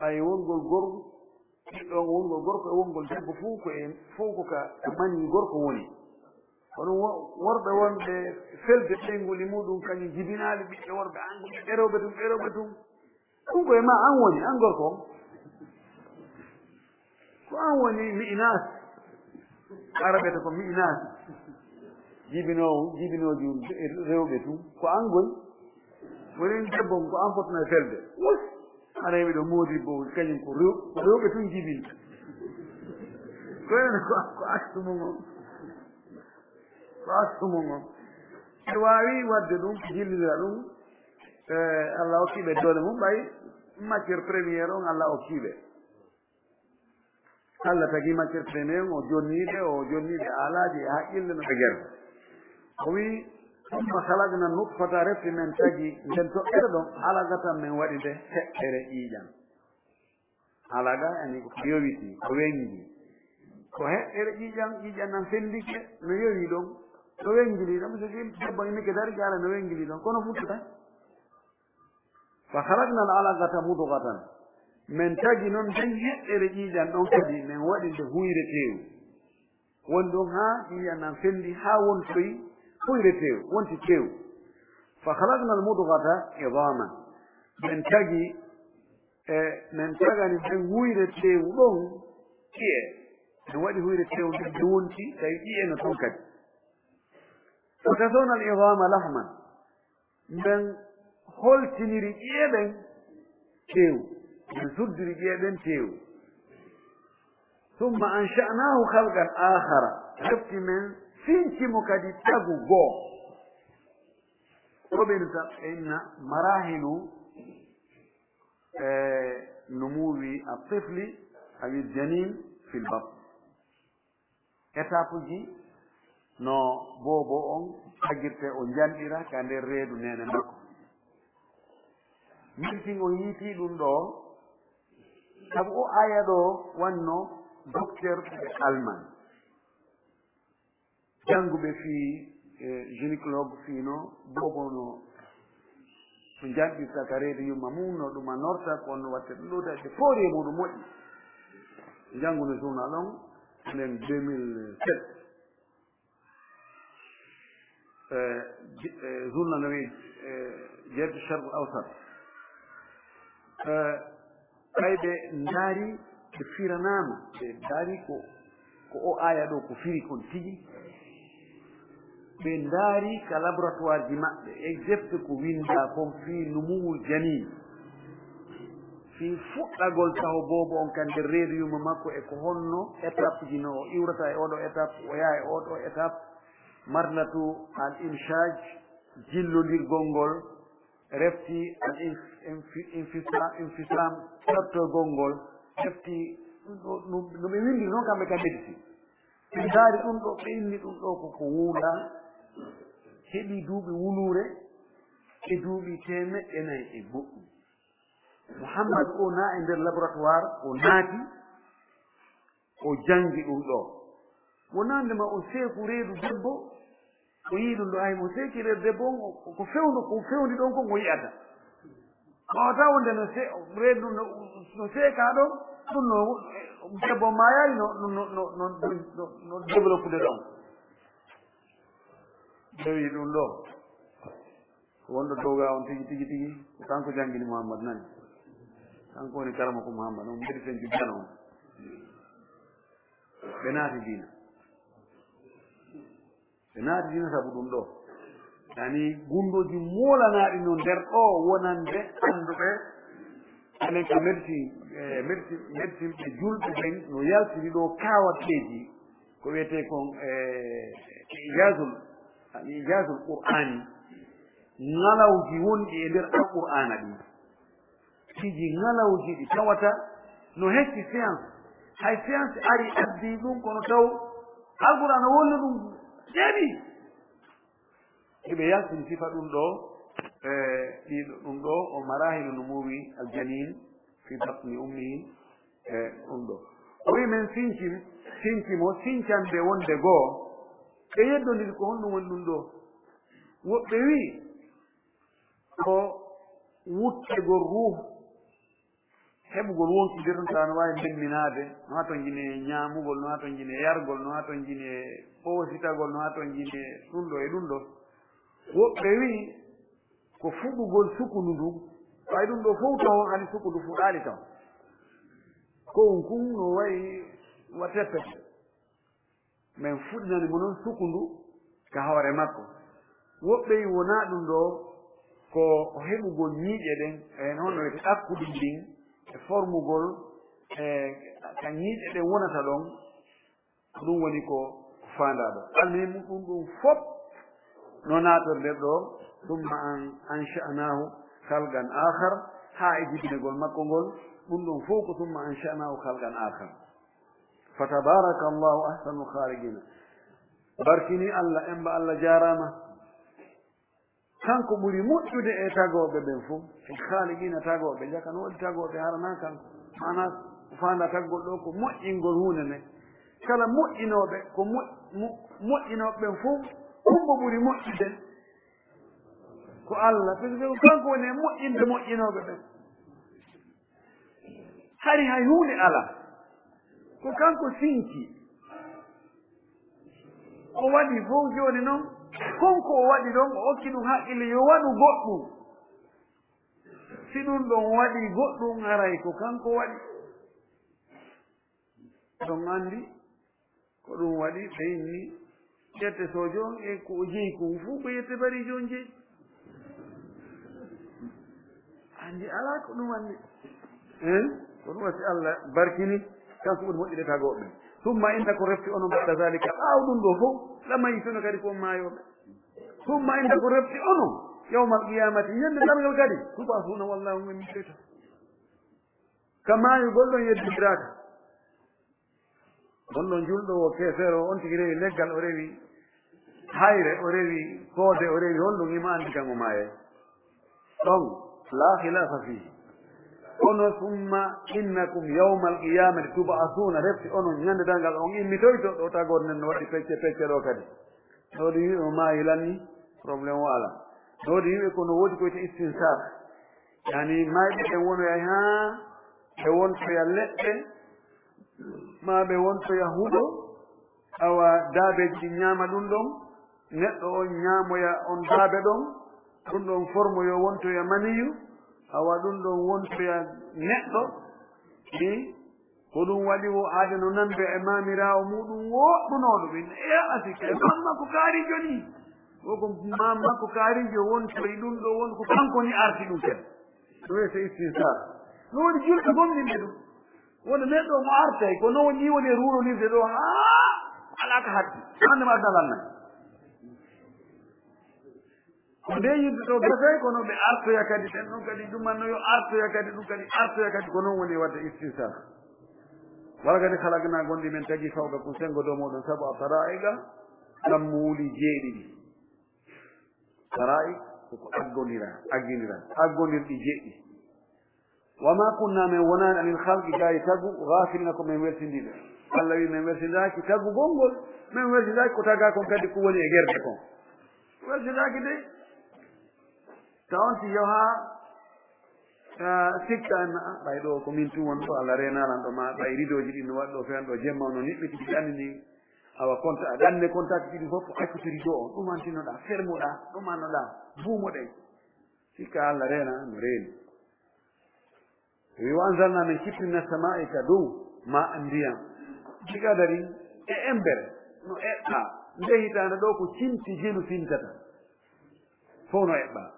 Ɓay wongol gorko, ɓiɗɗo on, wongol gorko e wongol debbo, fow ko e, fow ko ka, ka manii gorko woni. Kono wo-, worɓe wonɓe felde ɓeynguuli muɗum, kañum jibinaali ɓiɓɓe worɓe, an ko ɓiɓɓe rewɓe tun, ɓe rewɓe tun. Ɗum ko e ma an woni, an gorko on. Ko an woni mi'inaas. Araɓe to ko mi'inaas. Jibinoowo, jibinooji rewɓe tun. Ko an goy. Woni debbo on, ko an fotnoo e felde. Wus! Haray miɗo moodi bo, kañum ko rew-, ko rewɓe tun jibinta. Ko enen ko, ko aksu mum on. Ko aksu mum on. Ɓe waawi waɗde ɗum, ko jillindira ɗum. Eh, Allah hokki ɓe doole mum, ɓay matière première on Allah hokki ɓe. Allah tagi matière première on, o jonni ɓe, o jonni ɓe aalaaji e haqqille no ɓe gerta. O wi'i, "Summa khalaqna nutfata", refti men tagi nden toɓɓere ɗon, "alaqatan", men waɗi nde heɓɓere ƴiiƴan. Alaqa, yani ko yowiti, ko wengi. Ko heɓɓere ƴiiƴan, ƴiiƴan nan fendike, no yowi ɗon, no wengili ɗon, so debbo immike dari, jaala no wengili ɗon, kono futtata. Fa khalaqna al alaqata mudghatan. Men tagi non nden heɓɓere ƴiiƴan ɗon kadi, men waɗi nde huyre teewu. Woni ɗon haa ƴiiƴan nan fendi, haa wontoyi huyre teewu, wonti teewu. Fa khalaqna al mudghata idhaman. Men tagi, e, men tagani nden huyre teewu ɗon ƴi'e. Men waɗi huyre teewu nden nde wonti, tawi ƴi'e no ton kadi. Fa kasawna al idhama lahman. Men holtiniri ƴi'e ɓen teewu. Men suddiri ƴi'e ɓen teewu. Summa ansha'nahu khalqan akhara. Refti men sinci mo kadi tagu goo. Ko ɓe inna, inna marahilu, eh, numuwi at-tifli aw al-janin fil batn. Étapeuji no boobo on tagirtee, o njanɗira ka nder reedu neene makko. Médecin on yiitii ɗun ɗoo, sabu oo aaya ɗoo wanno docteur ɓe Allemagne. Jannguɓe fii, eh, gynécologue fii no boobo no, no njanɗirta ka reedu yumma mum, no ɗum a norta, ko no watte ɗum ɗoo, tawi ɓe foori e muɗum moƴƴi. Jannguno journal on, nden deux mille sept. Eh, j-, eh, journal no wi'i, eh, Jihad Sharq Awsat. Eh, Ɓay ɓe ndaari, ɓe firanaama, ɓe ndaari ko, ko oo aaya ɗoo ko firi kon tigi. Ɓe ndaari ka laboratoire ji maɓɓe, exact ko winndaa kon fii numuwul janin, fii fuɗɗagol taho boobo on ka nder reedu yumma makko, e ko honno étape ji no o iwrata e oo ɗoo étape, o yaha e oo ɗoo étape, marlatu al imshaj, jillondirgol ngol, refti al inf-, infi-, infisa-, infisam, pertogol ngol, refti ɗum ɗoo, no, no ɓe winndiri non kamɓe ka médecin. Ɓe ndaari ɗum ɗoo, ɓe inni ɗum ɗoo ko, ko wuulanaa, heɓi duuɓi wuluure, e duuɓi teemeɗɗe nayi e goɗɗum. Muhammad o na e nder laboratoire, o naati, o janngi ɗum ɗoo. Wonande ma o seeku reedu debbo, o yi'i ɗum ɗoo, ay, mo seeki reedu debbo on, o, ko fewndo, ko fewndi ɗon kon o yi'ata. Waawata wonde no se-, reedu no, no seekaa ɗon, ɗum no, debbo maayaali no, no, no développude ɗon. Ɓe wi'i ɗum ɗoo. Ko wonɗo dow gaa on tigi, tigi, tigi, ko kanko janngini Muhammad, nani? Kanko woni karamoko Muhammad, on mbiɗi sen jujjano on. Ɓe naati diina. Ɓe naati diina sabu ɗum ɗoo. Yani, gunndooji moolanaaɗi no nder ɗoo wonande annduɓe. Enen ka médecin, eh, médecin, médecin ɓe julɓe ɓen no yaltini ɗoo kaawateeji. Ko wi'etee kon, eh, ijazul, al ijazul Qur'ani, ŋalawji wonɗi e nder Alqur'aana ɗin. Piiji ŋalawji ɗi tawata no hecci science. Hay science ari addi ɗum, kono taw Alqur'aana wonni ɗum deeɓi. Hiɓe yaltini sifa ɗum ɗoo, eh, ɗi, ɗum ɗoo, o marahilu numuwi aljanin fi batni ummihi, e ɗum ɗoo. O wi'i men sinci, sinci mo, sincande wonde goo, ɓe yeddondiri ko honɗum woni ɗum ɗoo. Woɓɓe wi'i, ko wuttegol ruuhu, heɓugol wonki nder ɗum, tawa no waawi memminaade, no haa to njine ñaamugol, no haa to njine yargol, no haa to njine ɓoositagol, no haa to njine ɗum ɗo e ɗum ɗo. Woɓɓe wi'i ko fuɗugol sukundu ndun, ɓay ɗum ɗo fow taw on ani sukundu fuɗaali taw. Ko on kun no wa'i wa teppete. Men fuɗɗinani mo non sukundu ka hoore makko. Woɓɓe wi'i wonaa ɗum ɗo, ko heɓugol ñiiƴe ɗen, e hono wi'ete ɗakkudi ndin, e formugol, e ka ñiiƴe ɗen wonata ɗon, ko ɗum woni ko faandaa ɗo. Almuhimmu, ɗum ɗum fof no naatoo nder ɗo, summa an-, ansha'naahu khalqan aakhar, haa e jibinegol makko ngol, ɗum ɗum fof ko summa ansha'naahu khalqan aakhar. Fa tabaarakallahu ahsanul khaaliqiina. Barkini Allah, emba Allah jaaraama. Kanko ɓuri moƴƴude e tagooɓe ɓen fof. E khaaliqiina tagooɓe, jaka no waɗi tagooɓe hara naa kanko. Maanaa, ko faandaa taggol ɗo ko moƴƴingol huunde nden. Kala moƴƴinooɓe, ko mo-, mo-, moƴƴinooɓe ɓen fof, hombo ɓuri moƴƴude? Ko Allah, parce que ko kanko woni e moƴƴinde moƴƴinooɓe ɓen. Hari hay huunde alaa. Ko kanko sinci. O waɗi fow jooni non. Kon ko o waɗi ɗon, o okki ɗum haqqille yo waɗu goɗɗum. Si ɗum ɗon waɗi goɗɗum, haray ko kanko waɗi. Ɗon anndi. Ko ɗum waɗi ɓe inni yette soojo on e ko o jeyi kon fow ko yette bariijo on jeyi. Anndi alaa ko ɗum anndi. Hein? Ko ɗum wasi Allah barkini, kanko ɓuri moƴƴude tagooɓe ɓen. Summa innakum refti onon ba'da zalika, ɓaawo ɗum ɗo fow, lamayituuna kadi ko on maayooɓe. Summa innakum refti onon, yawmal qiyamati, ñande darngal kadi, tub'asuuna, wallaahi on immintoyto. Ka maayugol ɗon yeddondiraaka. Wonno julɗo o, keefeero o, on tigi rewi leggal, o rewi hayre, o rewi koode, o rewi honɗum, himo anndi kan o maayay. Ɗon, laa khilaafa fiihi. Kono summa innakum yawmal qiyamati tub'asuuna, refti onon ñande darngal on immitoyto, ɗo tagor nden no waɗi pecce pecce ɗo kadi. No woodi wi'uɓe o maayi lanni, problème o alaa. No woodi wi'uɓe ko no woodi ko wi'etee istinsar. Yani, mayɓe ɓen wonoyay haa ɓe wontoya leɗɗe, maa ɓe wontoya huɗo, awa daabeeji ɗin ñaama ɗum ɗon, neɗɗo on ñaamoya on daabe ɗon, ɗum ɗon formoyo wontoya maniyu, awa ɗum ɗon wontoya neɗɗo, ni. Ko ɗum waɗi wo aade no nande e maamiraawo muuɗum woɗɗunooɗo ɓen. E a sikka, e mamma ko kaarijo nii. Wo ko mamma ko kaarijo wontoyi ɗum ɗo won ko kanko ni arti ɗum kadi. Ɗum wiyetee istinsar. No woodi julɓe gomɗinɓe ɗum. Wonde neɗɗo mo artay, ko non nii woni e ruuronirde ɗo haa alaa ka hatti. Hannde ma aduna lannay. Ko nde yimɓe ɗo gasay, kono ɓe artoya kadi, ɓen ɗon kadi ɗumanno yo artoya kadi, ɗum kadi artoya kadi, ko non woni wadde istinsar. Wala kadi khalaqnaa gonɗi men tagi fawqa kun sengo dow mooɗon, sab'a tara'iqa, kammuuli jeeɗiɗi. Tara'iq ko ko aggonira, agginira, aggonirɗi jeeɗiɗi. Wa maa kunnaa, men wonaani, anil khalqi, gaayi tagu, ghaafiliina, ko men welsindiiɓe. Alla wi'i men welsindaaki tagugol ngol, men welsindaaki ko tagaa kon kadi ko woni e gerde kon. Welsindaaki de. Tawa on si yo haa, ah, sikka en, ah, ɓay ɗo ko min tun woni ɗo, Alla reenalan ɗo ma, ɓay ridooji ɗin no waɗi ɗo fewan ɗo jemma on no niɓɓiti ɗi ɗanni ni. Awa konta, a ɗanne kontaaki ɗiɗi fof, ko accuti rido on, ɗum antinoɗaa, fermoɗaa, ɗum annoɗaa, buumoɗen. Sikka Alla reena, no reeni. Wi, "Wa anzalna, min kippini, mina samaa'i, ka dow, maa'an, ndiyam, bi qadarin, e embere, no eɓɓaa." Nde hitaande ɗo ko cinti jelu fintata. Fow no eɓɓaa.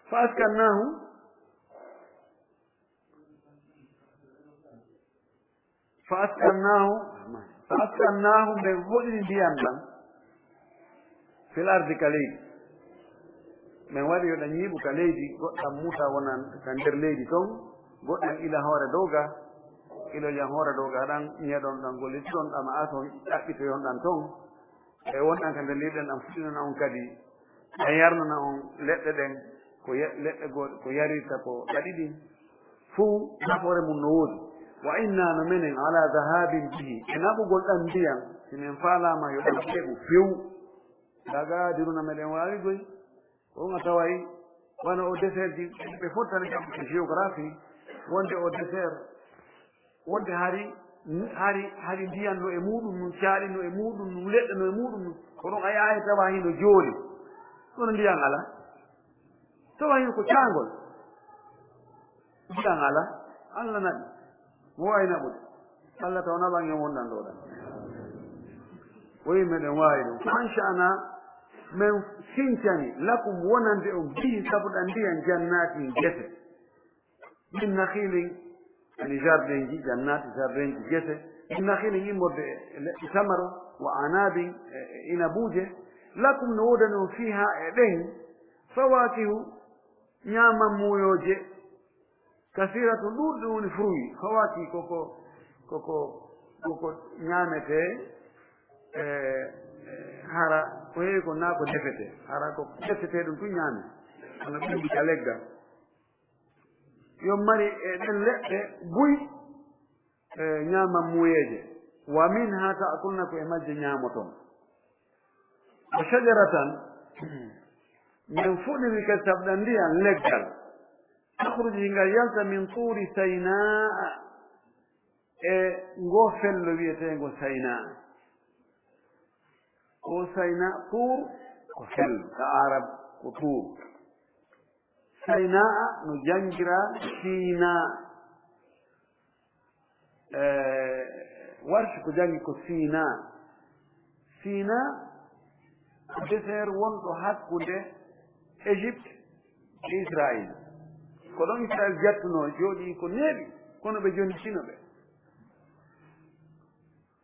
Fa askannaahu, fa askannaahu, fa askannaahu, men hoɗini ndiyam ɗam, fil ardi, ka leydi. Men waɗi yo ɗam ñiiɓu ka leydi, goɗɗam muta wonan ka nder leydi ton, goɗɗam ila hoore dow ga, ila jan hoore dow ga ɗan, ñeɗon ɗan, gollitoɗon ɗam, a ton ɗaɓɓitoyon ɗam ton. E won ɗan ka nder leydi ɗan, ɗan fuɗɗinana on kadi, ɗan yarnana on leɗɗe ɗen, ko ye-, leɗɗe goo-, ko yarirta ko ɗaɗi ɗin. Fuu nafoore mun no woodi. Wa inna, no menen, ala zahabin bihi, e naɓugol ɗan ndiyan, si men faalaama yo ɗan heɓu few. La qaadiruna, meɗen waawi goy. Ko on a taway, Wano o désert ji, ɓe fottani kam ko géographie, wonde o désert, wonde hari, hari, hari ndiyan no e muɗum nun, caaɗi no e muɗum nun, leɗɗe no e muɗum nun. Kono a yahay tawa hino jooli. Kono ndiyan alaa. Tawa hino ko caangol. Ndiyan alaa. Allah naɓi. Mo waawi naɓude. Allah taw naɓan en wonɗan ɗo ɗan. O wi'i meɗen waawi ɗum. Fa ansha'na, men sincani, lakum wonande on, bihi sabu ɗan ndiyan, jannatin gese. Min nakhilin, yani jardinji, jannati jardinji gese. Min nakhilin immorde e leɗɗe tamaro, wa anabin, e, e inabuuje. Lakum no woodani on fiha e ɗen, fawakihu, ñaaman muuyooje, kasiratun ɗuuɗi ɗum woni fruit, fawaki koko, koko, koko ñaametee, e, e, hara ko heewi ko naa ko defetee, hara ko defetee ɗum tun ñaame, kono ɓenndi ka leggal. Yo mari e ɗen leɗɗe buy, e, ñaaman muuyeeje. Wa minha ta'kulna, ko e majje ñaamoton. Wa shajaratan, men fuɗɗiri kadi sabu ɗan ndiyan leggal. Takhruju, ngal yalta min tuuri Saynaa, e ngoo fello wi'eteengo Saynaa. Ko Saynaa, Tuur ko fello, ka Arab ko Tuur. Saynaa no janngiraa Siinaa. Eh, Warsh ko janngi ko Siinaa. Siinaa ko désert wonɗo hakkunde Égypte e Israël. Ko ɗon Israël jattunoo, jooɗii ko neeɓi, kono ɓe jonnitino ɓe.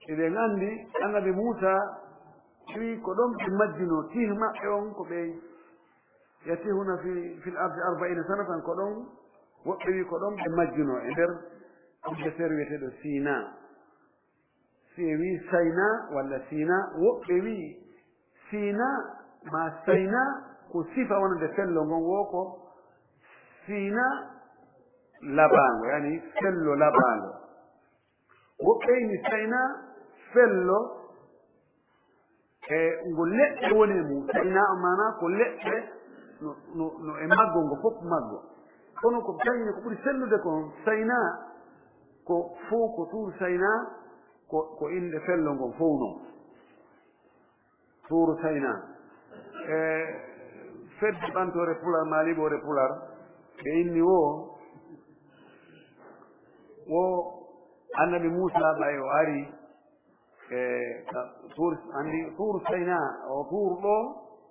Eɗen anndi Annabi Muusaa wi'i ko ɗon ɓe majjunoo, tih maɓɓe on ko ɓe yatihuna fi, fil ardi arba'iina sanatan, ko ɗon, woɓɓe wi'i ko ɗon ɓe majjunoo e nder on désert wi'eteeɗo Siinaa. Si en wi'i Saynaa walla Siinaa, woɓɓe wi'i Siinaa maa Saynaa ko sifa wonande fello ngon, wo ko Siinaa labaango, yani fello labaango. Woɓɓe inni Saynaa fello e ngo leɗɗe woni e mum. Saynaa o maanaa ko leɗɗe no, no, no e maggo, ngo fof maggo. Kono ko tawi ko ɓuri sellude kon, Saynaa ko fow ko Tuur Saynaa, ko, ko innde fello ngon fow non. Tuuru Saynaa. E fedde ɓantoore Pular, maa liɓoore Pular, ɓe inni wo, wo Annabi Muusaa ɓay o ari, e ka Tuur, anndi Tuuru Saynaa, o Tuuru ɗoo,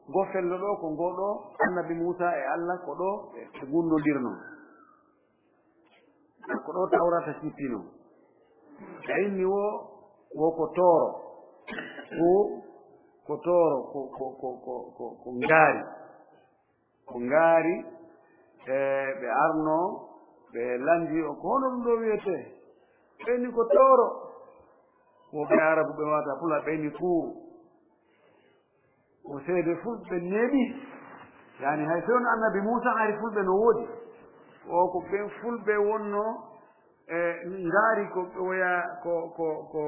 ngo fello ɗoo, ko ngo ɗoo, Annabi Muusaa e Alla ko ɗoo ɓe, ɓe gunndondirnoo. Ko ɗoo Tawrata sippi non. Ɓe inni wo, wo ko tooro. Ko, ko tooro, ko, ko ngaari. Ko ngaari, e, ɓe arnoo, ɓe lanndii o, ko hono ɗum ɗoo wiyetee? Ɓe inni ko tooro. Wo ɓe Arabu ɓe wata Pulaar, ɓe inni tuuru. Ko seede fulɓe neeɓi. Yani hay so won Annabi Muusaa, hari fulɓe no woodi. O ko ɓen fulɓe wonno, e, ngaari ko ɓe woya ko, ko, ko,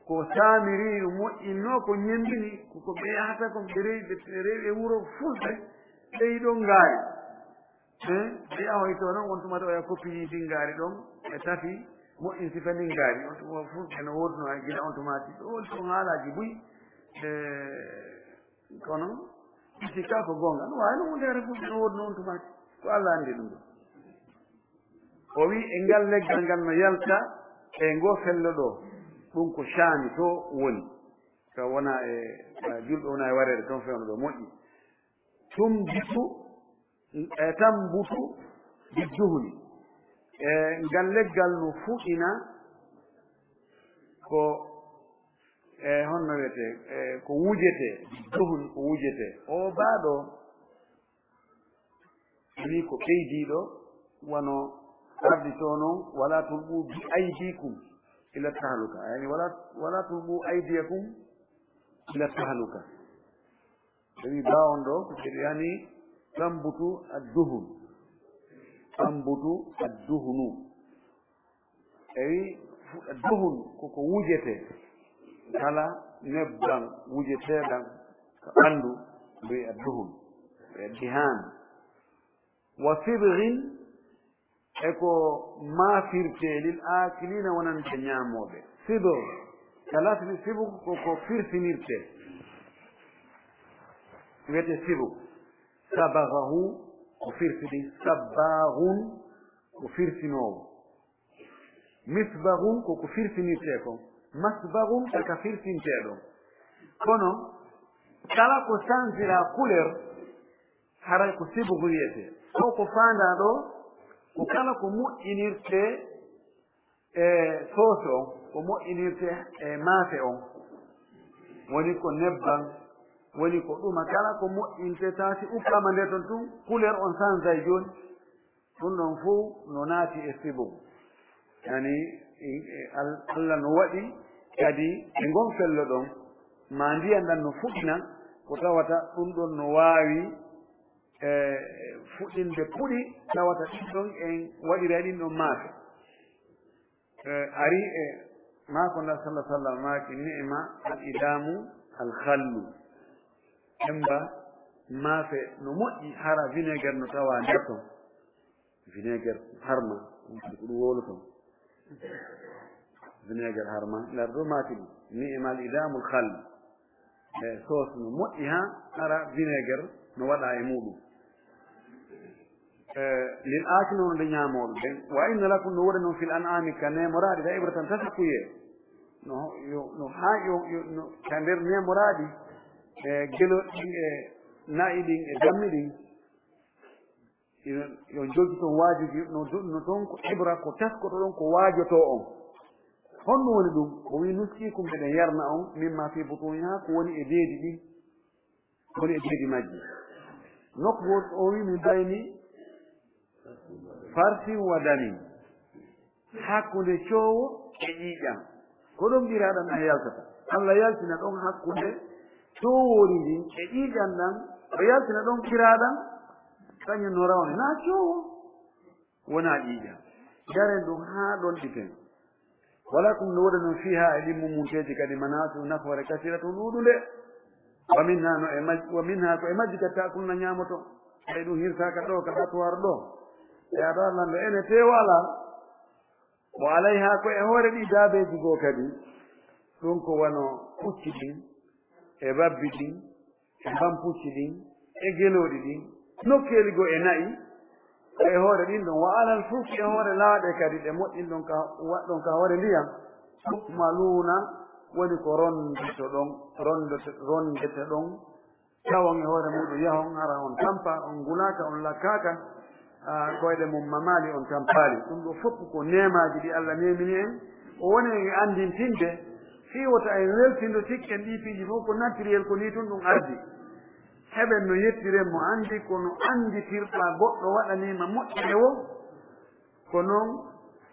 ko saamiri, no moƴƴinno, ko ñembini, ko, ko ɓe yahata kon, ɓe rewi, ɓe, ɓe rewi e wuro fulɓe, ɓe yiɗo ngaari. Eh, ɓe yahoyto non, on tuma to oya koppi ɗin ngaari ɗon, ɓe tafi, moƴƴin sifa ɗin ngaari. On tuma fof ɓe no woodunoo hay gila on tumaati. Ɗo woni ɗon haalaaji buy, eh, kono, sikka ko goonga. No waawi non wonde hara fof ɓe no woodunoo on tumaati. Ko Alla anndi ɗum ɗo. O wi'i, e ngal leggal ngal no yalta, e ngoo fello ɗoo. Ɗum ko Shaami to woni. Ka wona e, ka julɗo wona e wareede ton fewndo ɗoo moƴƴi. Tumbitu, e, tambutu bidduhuni. E, ngal leggal no fuɗina ko, e, honno wiyetee, e, ko wujetee, bidduhuni ko wujetee. Oo baaɗo ni ko ɓeydiiɗo, wano arditoo non, "Wala tulqu bi aydikum ila tahluka." Yani, "Wala, wala tulqu aydiyakum ila tahluka." Tawi baa on ɗo, ko kadi yani tambutu adduhun. Tambutu adduhunu. Tawi fu-, adduhun ko ko wujetee. Kala nebban wujeteeɗan ka ɓandu, ɗum wi'i adduhun. e dihaan. Wa sibghin, e ko maafirtee lil aakiliina wonande ñaamooɓe. Sibgh, ka laatii sibgh ko ko firsinirtee. Wiyetee sibgh. Sabaghahu, ko firsini. Sabbaaghun, ko firsinoowo. Misbaghun, ko ko firsinirtee kon. Masbaghun, ko ka firsintee ɗon. Kono, kala ko sansiraa couleur, haray ko sibghu wiyetee. Ko ko faandaa ɗoo, ko kala ko moƴƴinirtee e soose on, ko moƴƴinirtee e maafe on. Woni ko nebban, woni ko ɗuma, kala ko moƴƴintee, taa si ukkaama nder ton tun, couleur on sansay jooni. Ɗun ɗon fow no naati e sibghu. Yani, e, e, Al-, Alla no waɗi kadi e ngon fello ɗon, maa ndiyan ɗan no fuɗina, ko tawata ɗun ɗon no waawi, e, fuɗinde puɗi, tawata ɗin ɗon en waɗiray ɗin ɗon maafe. E, ari e maako nda sallallahu alaihi wasallam maaki, "Ni'ma al-idamu al-khallu." Emba maafe no moƴƴi, hara vinaigre no tawaa nder ton. Vinaigre harma, ɗun kadi ko ɗun wowloton. Vinaigre harma, nder ɗo maaki ɗun. "Ni'ma al-idamu al-khallu." E sauce no moƴƴi haa, hara vinaigre no waɗaa e muuɗun. E, lil aakiliina wonande ñaamooɓe ɓen. "Wa inna lakum", no woodi non, "fil an'aami", ka neemoraaɗi, "la ibratan", taskuyee. No, yo, no haa, yo, yo, no, ka nder neemoraaɗi, e, gelo ɗin, e, na'i ɗin, e dammi ɗin. Yo, yo jogito waajuji, no, no ton ko ibra, ko taskoto ɗon, ko waajotoo on. Honɗun woni ɗun? O wi'i, "Nusqiikum", miɗen yarna on, "mimmaa fii butuunihaa", ko woni e beedi ɗin. Woni e beedi majji. Nokku goo o wi'i, "Min bayni farsin wa damin." Hakkunde coowo e ƴiiƴan. Ko ɗon ɓiraaɗan ɗan yaltata. Alla yaltina ɗon hakkunde coowoori ndin e ƴiiƴan ɗan. O yaltina ɗon ɓiraaɗan, kañun no rawni. Naa coowo. Wonaa ƴiiƴan. Yaren ɗun haa ɗon ɗiten. "Wa lakum", no woodi non, "fiihaa", e ɗin mummunteeji kadi, "manaafi'u", nafoore, "kasiiratun", ɗuuɗunde. "Wa minhaa", no e maj-, "wa minhaa", ko e majji kadi, "ta'kuluna", ñaamoton. Tawi ɗun hirsaaka ɗoo, ka abattoir ɗoo. E abattoir lanɗo, ene teewo alaa. "Wa alayhaa", ko e hoore ɗii daabeeji goo kadi. Ɗun ko wano pucci ɗin, e babbi ɗin, e bampucci ɗin, e gelooɗi ɗin, nokkeeli goo e na'i, ko e hoore ɗin ɗon, "wa alal fulki", e hoore laaɗe kadi ɗe moƴƴinɗon ka, waɗɗon ka hoore ndiyan, "tuhmaluuna", woni ko rondotoɗon, rondoto-, rondeteɗon, tawon e hoore muuɗun yahon, hara on tampaa, on ngulaaka, on lakkaaka, a, koyɗe mon mamaali, on tampaali. Ɗun ɗoo fow ko neemaaji ɗi Alla neemini en. O woni en e anndintinde, fii wota en weltindo sikken ɗii piiji fow ko naturel, ko nii tun ɗun ardi. Heɓen no yettiren mo, anndi ko no annditirɗaa goɗɗo waɗanii ma moƴƴere woo, ko non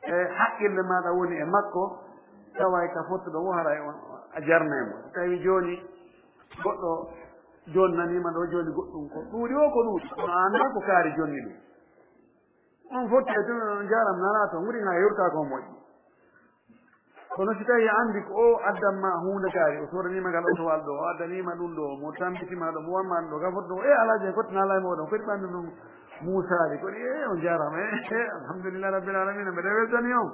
e haqqille maaɗa woni e makko, tawa e ka fottuɗo woo haray on a jarnay mo. Tawi jooni goɗɗo jonnanii ma ɗoo jooni goɗɗun ko ɗuuɗi woo ko ɗuuɗi, kono a anndaa ko kaari jonni ɗun. On fotti e tun, on jaaraama, nalaa ton, wuri haa yewtaa ko moƴƴi. Kono si tawii a anndi ko o addan ma huunde kaari, o soodanii ma ngal otowal ɗoo, o addanii ma ɗun ɗoo, mo tambitii ma ɗoo, mo waɗi ma ɗun ɗoo, ka fottuɗo, e Alaaji, ko tinaa lay mo ɗon, ko ɗi ɓanndu ndun muusaali, ko ɗi, e on jaaraama, e, e, alhamdulillahi rabbil aalamiina, mbeɗa weltanii on,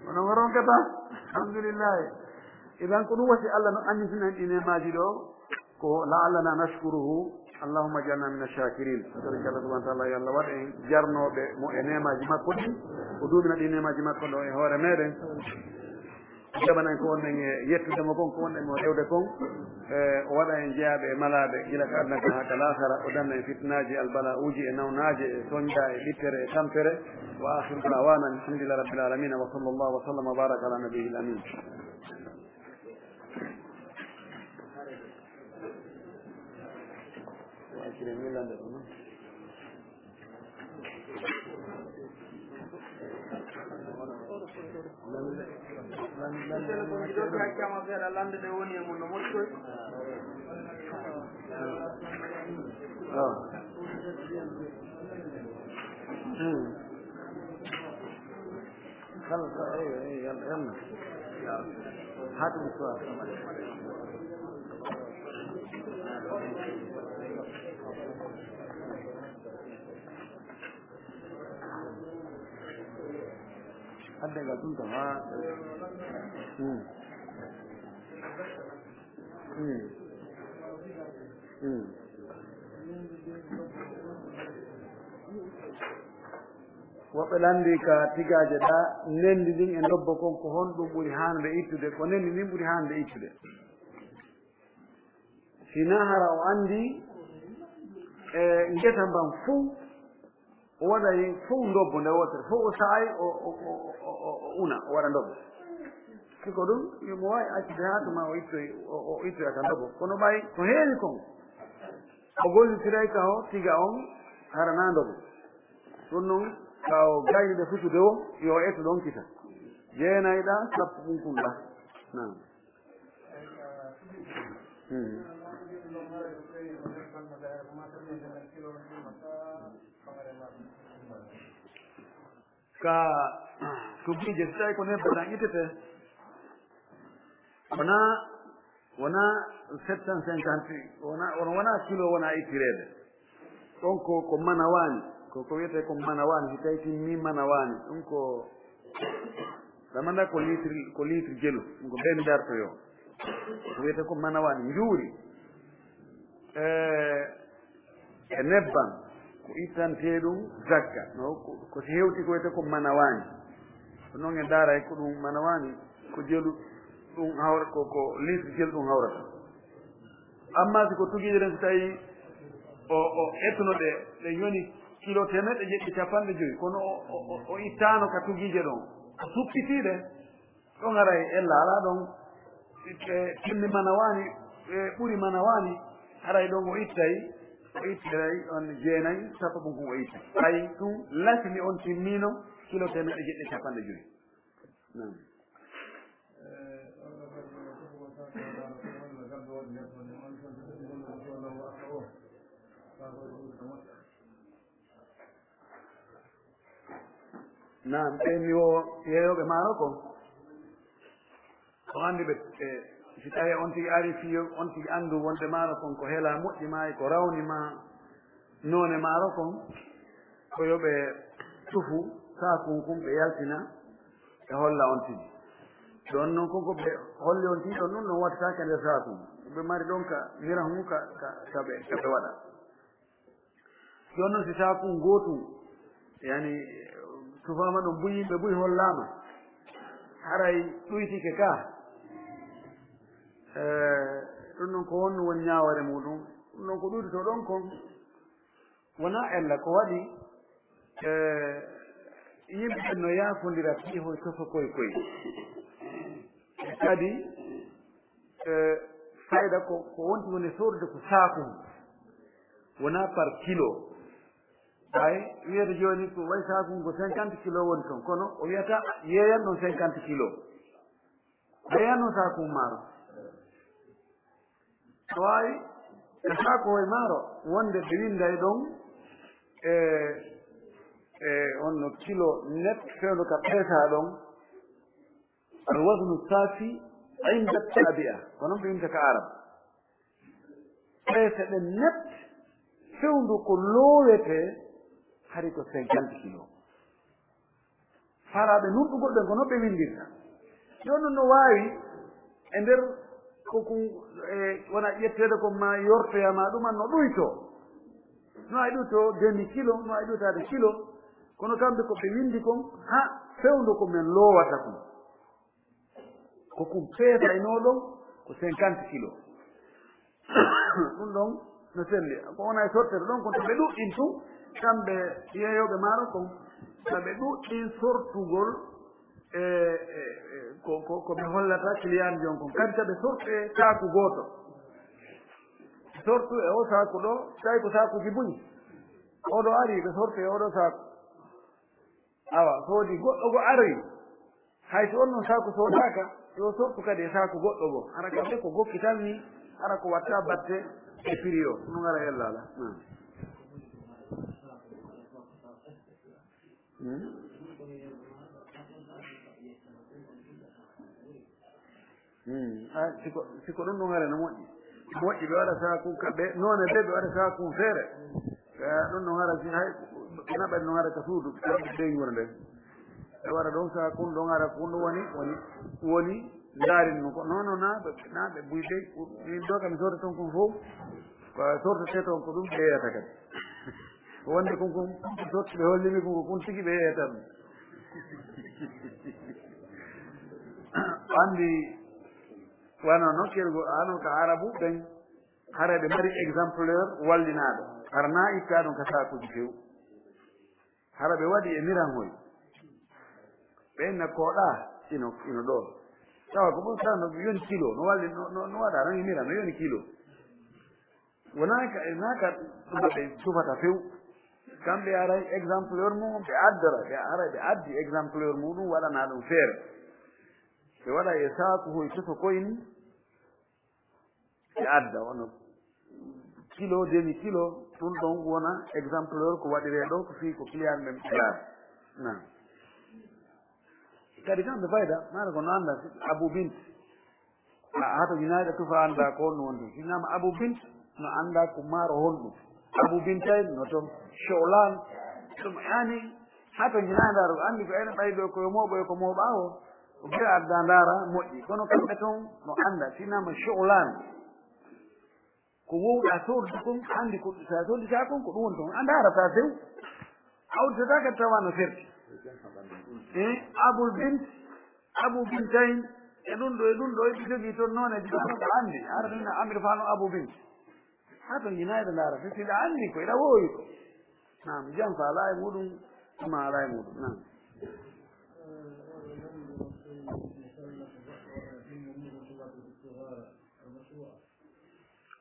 onon o ronkata, alhamdulillahi. Idan ko ɗun wasi Alla no annitina en ɗi neemaaji ɗoo, ko la'allanaa nashkuruhu, Allahumma ij'alnaa mina shaakirin. Aɗa Alla subhaanahu wa ta'aalaa, yo Alla waɗ en jarnooɓe mo e neemaaji makko ɗin, o duumina ɗi neemaaji makko ɗoo e hoore meɗen. Jaɓana en ko wonɗen e yettude mo kon, ko wonɗen mo rewde kon. E, o waɗa en jeyaaɓe e malaaɓe, gila ka aduna ka haa ka laakara. O danna en fitinaaji, albala'uuji e nawnaaje, e sonja, e ɓittere, e tampere. Wa aakhiru da'waanaa anil-hamdulillahi rabbil aalamiin. Wa sallallaahu wa sallama wa baaraka alaa nabiyyihil amiin. Kala, kala, eyyo, eyyo, Yalla, Yalla. Haɗum soir. Hadde ngal ɗum tan, haa. Hmm. Hmm. Hmm. Woɓɓe lanndii ka tigaaje ɗa, nenndi ndin e ndobbo kon, ko honɗum ɓuri haande ittude? Ko nenndi ndin ɓuri haande ittude. Si naa hara o anndi, e, ngesa mban fow, o waɗay fow ndobbo nde wootere, fow o sa'ay, o, o, o, o, o, o una, o waɗa ndobbo. Si ko ɗum, yo mo waawi accude haa tuma o ittoy, o, o ittoya ka ndobbo. Kono ɓay ko heewi kon, o gollitiray ka o tiga on, hara naa ndobbo. Ɗum non, ka o gayni ɓe fusude o, yo o ettu ɗon kisa. Jeenay ɗa, sappo ɓun kun ɗa. Naam. Hmm. Ka tugiije, si tawi ko nebban tan ittete, wona, wona sept cent cinquante, wona, wona, wona kilo wona ittireede. Ɗon ko, ko mana waani, ko, ko wiyetee ko mana waani, si tawi timmi mana waani, ɗum ko, ɗamanda ko litre, ko litre jelu, ɗum ko ben darto yo. Ko wiyetee ko mana waani, njuuri. E, e nebban, ko ittantee ɗum zakka, no, ko, ko si hewti ko wiyetee ko mana waani. Ko non en ndaaray ko ɗum mana waani, ko jelu ɗum hawra, ko, ko litre jelu ɗum hawrata. Amma si ko tugiije ɗen, si tawi o, o ettuno ɗe, ɗe yoni kilo teemeɗɗe jeɗɗi capanɗe jowi, kono o, o, o, o ittaano ka tugiije ɗon, o suppitii ɗe, ɗon haray ella alaa ɗon, e timmi mana waani, e ɓuri mana waani, haray ɗon o ittay, o ittiray on jeenay, sappo ɓun kun o itti. Ɓay ɗun lasli on timmiino kilo teemeɗɗe jeɗɗi capanɗe jowi. Naam. Naam, ɓe mi wo yeeyooɓe maaro kon. On anndi ɓe, e, si tawii on tigi ari fii on tigi anndu wonde maaro kon ko helaa moƴƴi maa e ko rawni maa noone maaro kon, ko yo ɓe tufu saakun kun ɓe yaltina, ɓe holla on tigi. Ɗon non kon ko ɓe holli on tigi ɗon, ɗun ɗon wattataake nder saakun. Ɓe mari ɗon ka mirahun ka, ka, ka ɓe, ka ɓe waɗa. Jooni non, si saakun gootun, yani, tufaama ɗon buy, yimɓe buy hollaama, haray ɗuytike ka. Eh, ɗun non ko honɗun woni ñaawoore muuɗun? Ɗun non ko ɗuytotoo ɗon kon. Wonaa ella ko waɗi, eh, yimɓe ɓen no yaafondira piihoy tosokoy koy. E kadi, eh, fayda ko, ko wonti woni sorude ko saaku, wonaa par kilo. Ɓay wiyata jooni ko way saaku ko cinquante kilo woni ton, kono o wiyata yeeyan ɗon cinquante kilo. Yeeyan ɗon saaku maaro. A waawi ka saaku hoy maaro wonde ɓe winday ɗon, e, e, on no kilo net fewndo ka peesaa ɗon. Al waznu safi inda tabi'a, ko non ɓe winta ka Arab. Peese ɗen net, fewndo ko loowetee, hari ko cinquante kilo. Faaraaɓe nunɗugol ɓen ko non ɓe windirta. Jooni non no waawi e nder ko kun, e, wona ƴetteede kon maa yortoya maa ɗuman no ɗuytoo. No ay ɗuytoo demi kilo, no ay ɗuytaade kilo, kono kamɓe ko ɓe windi kon, ha fewndo ko men loowata kon. Ko kun peesaynoo ɗon ko cinquante kilo. Ɗun ɗon no selli. Ko wona e sortere ɗon, kono to ɓe ɗuɗɗin tun, kamɓe yeeyooɓe maaro kon, to ɓe ɗuɗɗin sortugol, e, e, e, ko, ko, ko ɓe hollata client jon kon. Kadi to ɓe sorte saaku gooto. Sortu e o saaku ɗo, tawi ko saakuuji buy. Oɗo ari, ɓe sorte e oɗo saaku. Awa, soodi goɗɗo go aroyi. Hay so on non saaku soodaaka, yo sortu kadi e saaku goɗɗo go. Hara kamɓe ko gokki tan ni, hara ko watta batte e prix o. Ɗun hara ella alaa. Hmm. Hmm. Hmm. Ah, si ko, si ko ɗun ɗun hara no moƴƴi. Moƴƴi ɓe waɗa saaku ka ɓe, noone ɓe ɓe waɗa saaku feere. Eh, ɗun ɗun hara si hay, ina ɓen ɗun hara ka suudu, ɓe ɓe wuro nden. E wara ɗon, sa kun ɗon ara kun ɗum woni, woni, woni ndaarin nu ko. Non, non, na ɓe, na ɓe buy dey, min ɗo kam mi sorta ton kun fof. Ko sorta te ton ko ɗum ɓe yeyata kadi. Ko wonde kun kun, kun sorti ɓe holli mi kun ko kun tigi ɓe yeyata ɗum. Andi, wano no kergo, ano ka Arabu ɓen, hara ɓe mari exemplaire wallinaaɗo. Hara na itta ɗum ka saakuji few. Hara ɓe waɗi e miranhoy. Ɓe inna koɗa ino, ino ɗo. Tawa ko ɓuri tan no yoni kilo, no walli, no, no, no waɗa tan e mira, no yoni kilo. Wonaa ka, e naa ka ɗum ɓe tufata few. Kamɓe aray exemplaire mum, ɓe addora, ɓe aray ɓe addi exemplaire muɗum, waɗana ɗum feere. Ɓe waɗa e saaku hoy toso koy ni, ɓe adda, wano kilo, demi kilo, ɗum ɗon wona exemplaire ko waɗiree ɗo, ko fii ko client ɓen ɓe laara. Naam. Kadi kamɓe fayda, maana ko no annda, Abu Bint. A, hato United tufa annda ko honno wonde. Si nama Abu Bint, no annda ko maaro honɗum. Abu Bintayn, no ton Sholan. Ɗum yani, hato United ko anndi ko ene ɓaydo ko yo mooɓo e ko mooɓaawo. Ko ɓe adda ndaara moƴƴi. Kono kamɓe ton no annda, si nama Sholan. Ko wowɗa soodude kon, anndi ko sa soodita kon, ko ɗum woni ton. A ndaarata few. A udditata kadi tawa no serti. Eh, Abul Bint, Abu Bintayn, e ɗum ɗo, e ɗum ɗo, eɓe jogii ton nooneeji ɗo, ko anndi. Ara ɗum na Amir Fano Abu Bint. Haa ton jinaayɗo ndaara, si ɗa anndi ko, eɗa woowi ko. Naam, jam fa alaa e muɗum, tuma alaa e muɗum. Naam.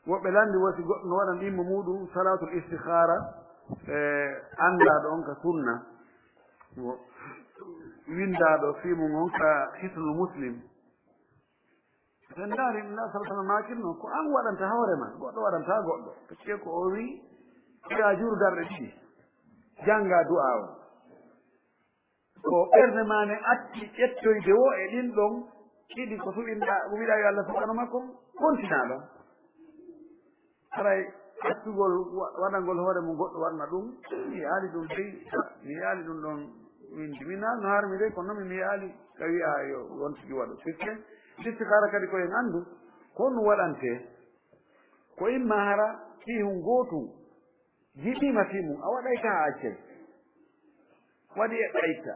Woɓɓe lanndi wo si goɗɗo no waɗan ɗimmo muɗum salaatul istihara, e anndaaɗo on ka sunna, wo winndaaɗo fii mum on ka Hisnul Muslim. Sen ndaari, Nabi sallallahu alaihi wasallam maakirno, ko an waɗanta hoore ma, goɗɗo waɗanta goɗɗo. Parce que ko o wi, ɓira juru darɗe ɗiɗi, jannga du'a on. Ko ɓernde maa nden acci ƴettoyde wo e ɗin ɗon ɗiɗi ko suɓinɗaa, ko wiɗaa yo Allah suɓano makko, kontinaa ɗon. Haray accugol wa-, waɗangol hoore mum goɗɗo waɗna ɗum, mi yi'aali ɗum dey, mi yi'aali ɗum ɗon windi. Min naal no harmi dey, kono mi, mi yi'aali ka wi'a yo wontigi waɗu. Sikke, istihara kadi ko en anndu, ko ɗum waɗantee. Ko imma hara fii hun gootun, jiɓiima fii mum, a waɗay ka a accay. Waɗi e ɓayta,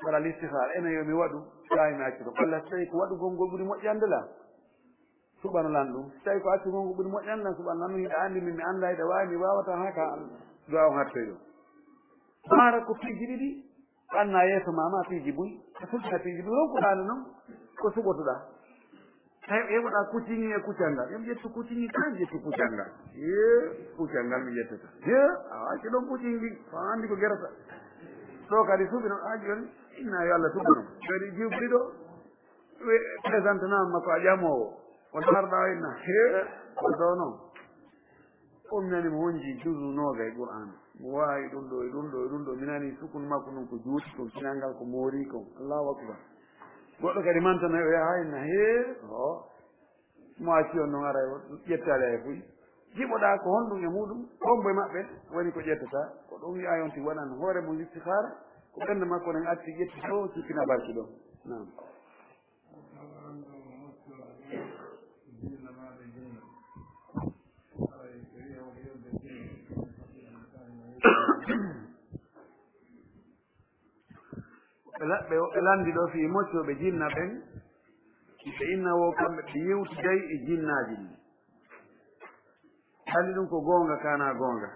waɗa listihara, enen yo mi waɗu, tawi mi accu ɗum. Walla so tawi ko waɗugol ngol ɓuri moƴƴande la, suɓano lan ɗum. So tawi ko accugol ngol ɓuri moƴƴande lan, suɓano lan ɗum. Hiɗa anndi min mi anndaa, hiɗa waawi, mi waawataa, haa ka du'a on hattoy ɗum. Maara ko piiji ɗiɗi, ɓanna yeeso ma, ma piiji buy, a sultina piiji buy, ronkuɗaa nde non, ko suɓotoɗaa. Tawi ƴeewoɗaa kucini e kuccal ngal. Yo mi ƴettu kucini kan, ƴettu kuccal ngal. Yee, kuccal ngal mi ƴettata. Yee, a acci ɗon kucini ɗin, ko a anndi ko gerata. Ɗo kadi suɓi non, a jooni, inna yo Allah suɓu non. Kadi jiwɓiɗo, ɓe présentanaama ko a ƴamoowo. O darɗaa o inna, hee, ko ɗo non. O mi nani mo wonji juzu noogay Qur'aana. Mo waawi ɗum ɗo e ɗum ɗo e ɗum ɗo. Mi nani sukun makko ɗum ko juuti kon, kinal ngal ko moori kon. Allahu akbar. Goɗɗo kadi mantana o yaha inna hee, o. Mo acci on non ara o ƴettaali hay fuy. Jiɓoɗaa ko honɗum e muɗum, hombo e maɓɓe woni ko ƴettata. Ko ɗum wi'a on tigi waɗan hoore mum istihara, ko ɓernde makko nen acci ƴetti ɗo, cippina barki ɗo. Naam. Ɓe la-, ɓe, ɓe lanndi ɗo fii moccooɓe jinna ɓen, ɓe inna wo kamɓe ɓe yewtiday e jinnaaji ɗin. Hali ɗum ko goonga, kana goonga?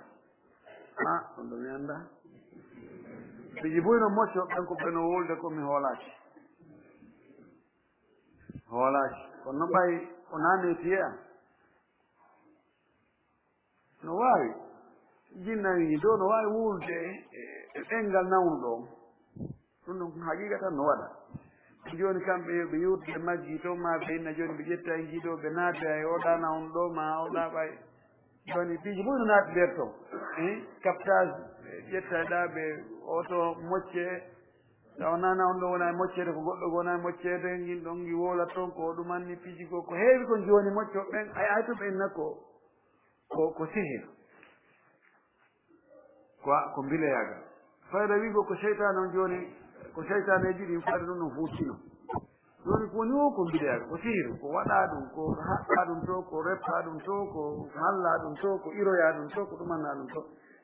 Ah, ɗum ɗo mi anndaa. Piiji buy no moccooɓe ɓen ko ɓe no wolde ko mi hoolaaki. Hoolaaki. Kono no ɓay o naane tiye am. No waawi. Jinnayi dow no waawi wulde e, e, e ɗenngal nawnuɗo on. Ɗum ɗum ko haqiiqa tan no waɗa. Jooni kamɓe yo ɓe yewtu e majji to, ma ɓe inna jooni ɓe ƴetta e njiido, ɓe naata e oɗa nawnuɗo, ma oɗa ɓay. Jooni piiji buy no naati nder ton. Eh, captage, ɓe ƴetta e ɗa, ɓe oto mocce. Tawa nana on ɗo wona e moccede, ko goɗɗo wona e moccede, ngin ɗon ngi wowla ton, ko ɗum anni piiji ko, ko heewi kon jooni mocco ɓen, ay, ay to ɓe inna ko, ko, ko sihir. Ko, ko mbileyagal. Fayda wi'go ko seytaane on jooni, Ko seytaaneeji ɗin fayda ɗum no fuuccino. Jooni ko woni o ko mbiɗa ko sihir, ko waɗaa ɗum, ko haɓɓaa ɗum to, ko reppaa ɗum to, ko mallaa ɗum to, ko iroyaa ɗum to, ko ɗumannaa ɗum to.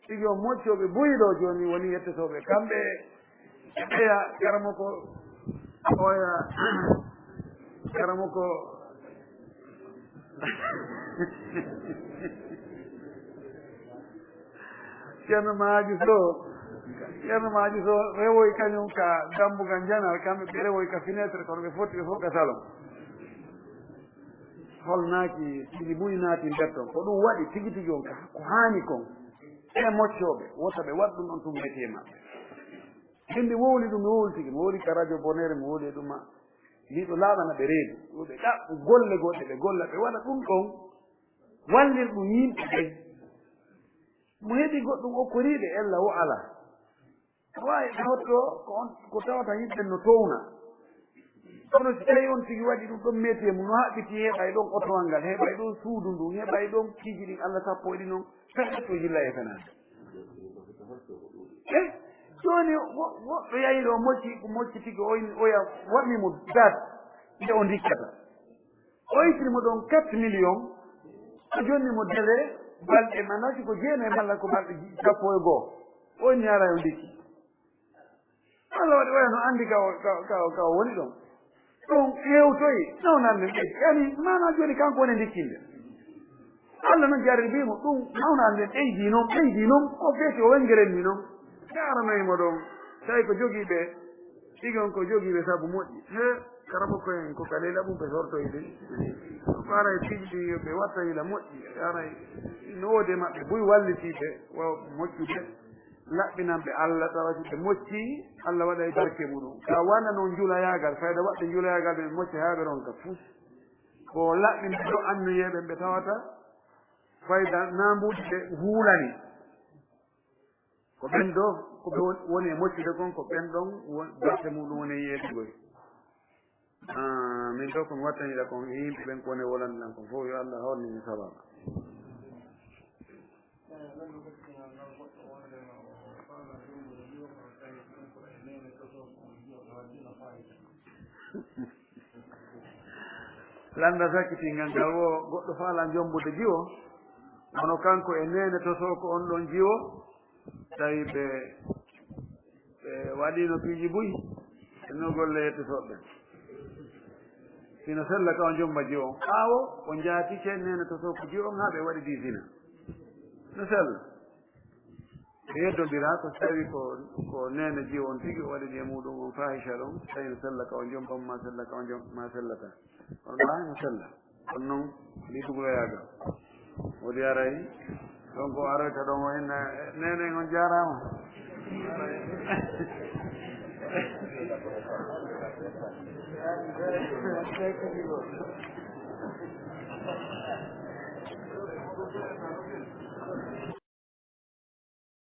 Tigi on moccooɓe buy ɗo jooni woni yettotooɓe kamɓe. Ɓeya karamoko, oya karamoko. Ceerno Maaji Sow, Ceerno Maaji Sow rewoy kañum ka dambugal njanal, kamɓe ɓe rewoy ka fenêtre, kono ɓe fotti ɓe fof ka salon. Hol naaki tigi buy naati nder ton? Ko ɗum waɗi tigi tigi on ka ko haani kon. E moccooɓe, wota ɓe waɗ ɗum on tun métier maɓɓe. Min mi wowli ɗum, mi wowli tigi, mi wowli ka radio Bonere, mi wowli e ɗum ma. Miɗo laaɓana ɓe reedu, yo ɓe ɗaɓɓu golle goɗɗe, ɓe golla, ɓe waɗa ɗum ɗon, wallir ɗum yimɓe ɓen. Mo heɓi goɗɗum okkorii ɓe ella wo alaa. Ko waawi ɓe hottoo ko on, ko tawata yimɓe no towna. Kono si tawii on tigi waɗi ɗum ɗon métier mum, no haɓɓiti heɓay ɗon otowal ngal, heɓay ɗon suudu ndun, heɓay ɗon piiji ɗin Allah sappo e ɗi non, fenɗa to yilla e fenaande. Eh, jooni wo-, woɗɗo yahi ɗo mocci, mocci tigi o in-, oya waɗi mo dat nde o ndikkata. O ittiri mo ɗon quatre millions, o jonni mo délai balɗe, maanaa si ko jeenay malla ko balɗe ji-, sappo e go'o. O inni haray o ndikki. Allah waɗi oya no anndi ka o, ka, ka, ka o woni ɗon. Ɗum hewtoyi, nawnande ɓeydi. Yani, maanaa jooni kanko woni ndikkinde. Allah no jarribii mo, ɗum nawnande ɓeydi non, ɓeydi non, o feeti o wengeren ni non. Ɓe aranoyi mo ɗon, tawi ko jogii ɓe, tigi on ko jogii ɓe sabu moƴƴi. He, kara ɓokkoy en ko ka ley laɓum ɓe sortoyi de. Ko aray piiji ɗi ɓe watta yila moƴƴi, aray no woodi e maɓɓe buy wallitiiɓe, wa moƴƴude. Laɓɓinanɓe Allah, tawa si ɓe moccii, Allah waɗay barke muɗum. Ka wona non njulayaagal, fayda waɗde njulayaagal ɓe mocca haa ɓe ronka fus. Ko laɓɓinɓe ɗo anniyeeɓe ɓe tawata fayda naambuuji ɓe huulani. Ko ɓen ɗo, ko ɓe won-, woni e moccude kon, ko ɓen ɗon won-, barke muɗum woni e yeeɓugol. Ah, min ɗo ko mi wattani ɗa kon e yimɓe ɓen ko woni e wolande lan kon fof, yo Allah hornin min sababa. Lannda sakkitingal ngal wo goɗɗo faala jombude jiwo, kono kanko e neene tosooko on ɗon jiwo, tawi ɓe, ɓe waɗiino piiji buy, no golle yettotooɓe ɓen. Hino sella ka o jomba jiwo on. Ɓaawo o jaatike neene tosooko jiwo on haa ɓe waɗi di zina. No sella. Ɓe yeddondiraa ko si tawii ko, ko neene jiwo on tigi o waɗani e muuɗum on faahisha ɗon, si tawii no sella ka o jomba, maa sella ka o jom-, maa sellata. Kono ɗaa no sella. Kono non, ɗi duguloyaagal. Woodi aray, ɗon ko aroyta ɗon o inna, neene on jaaraama.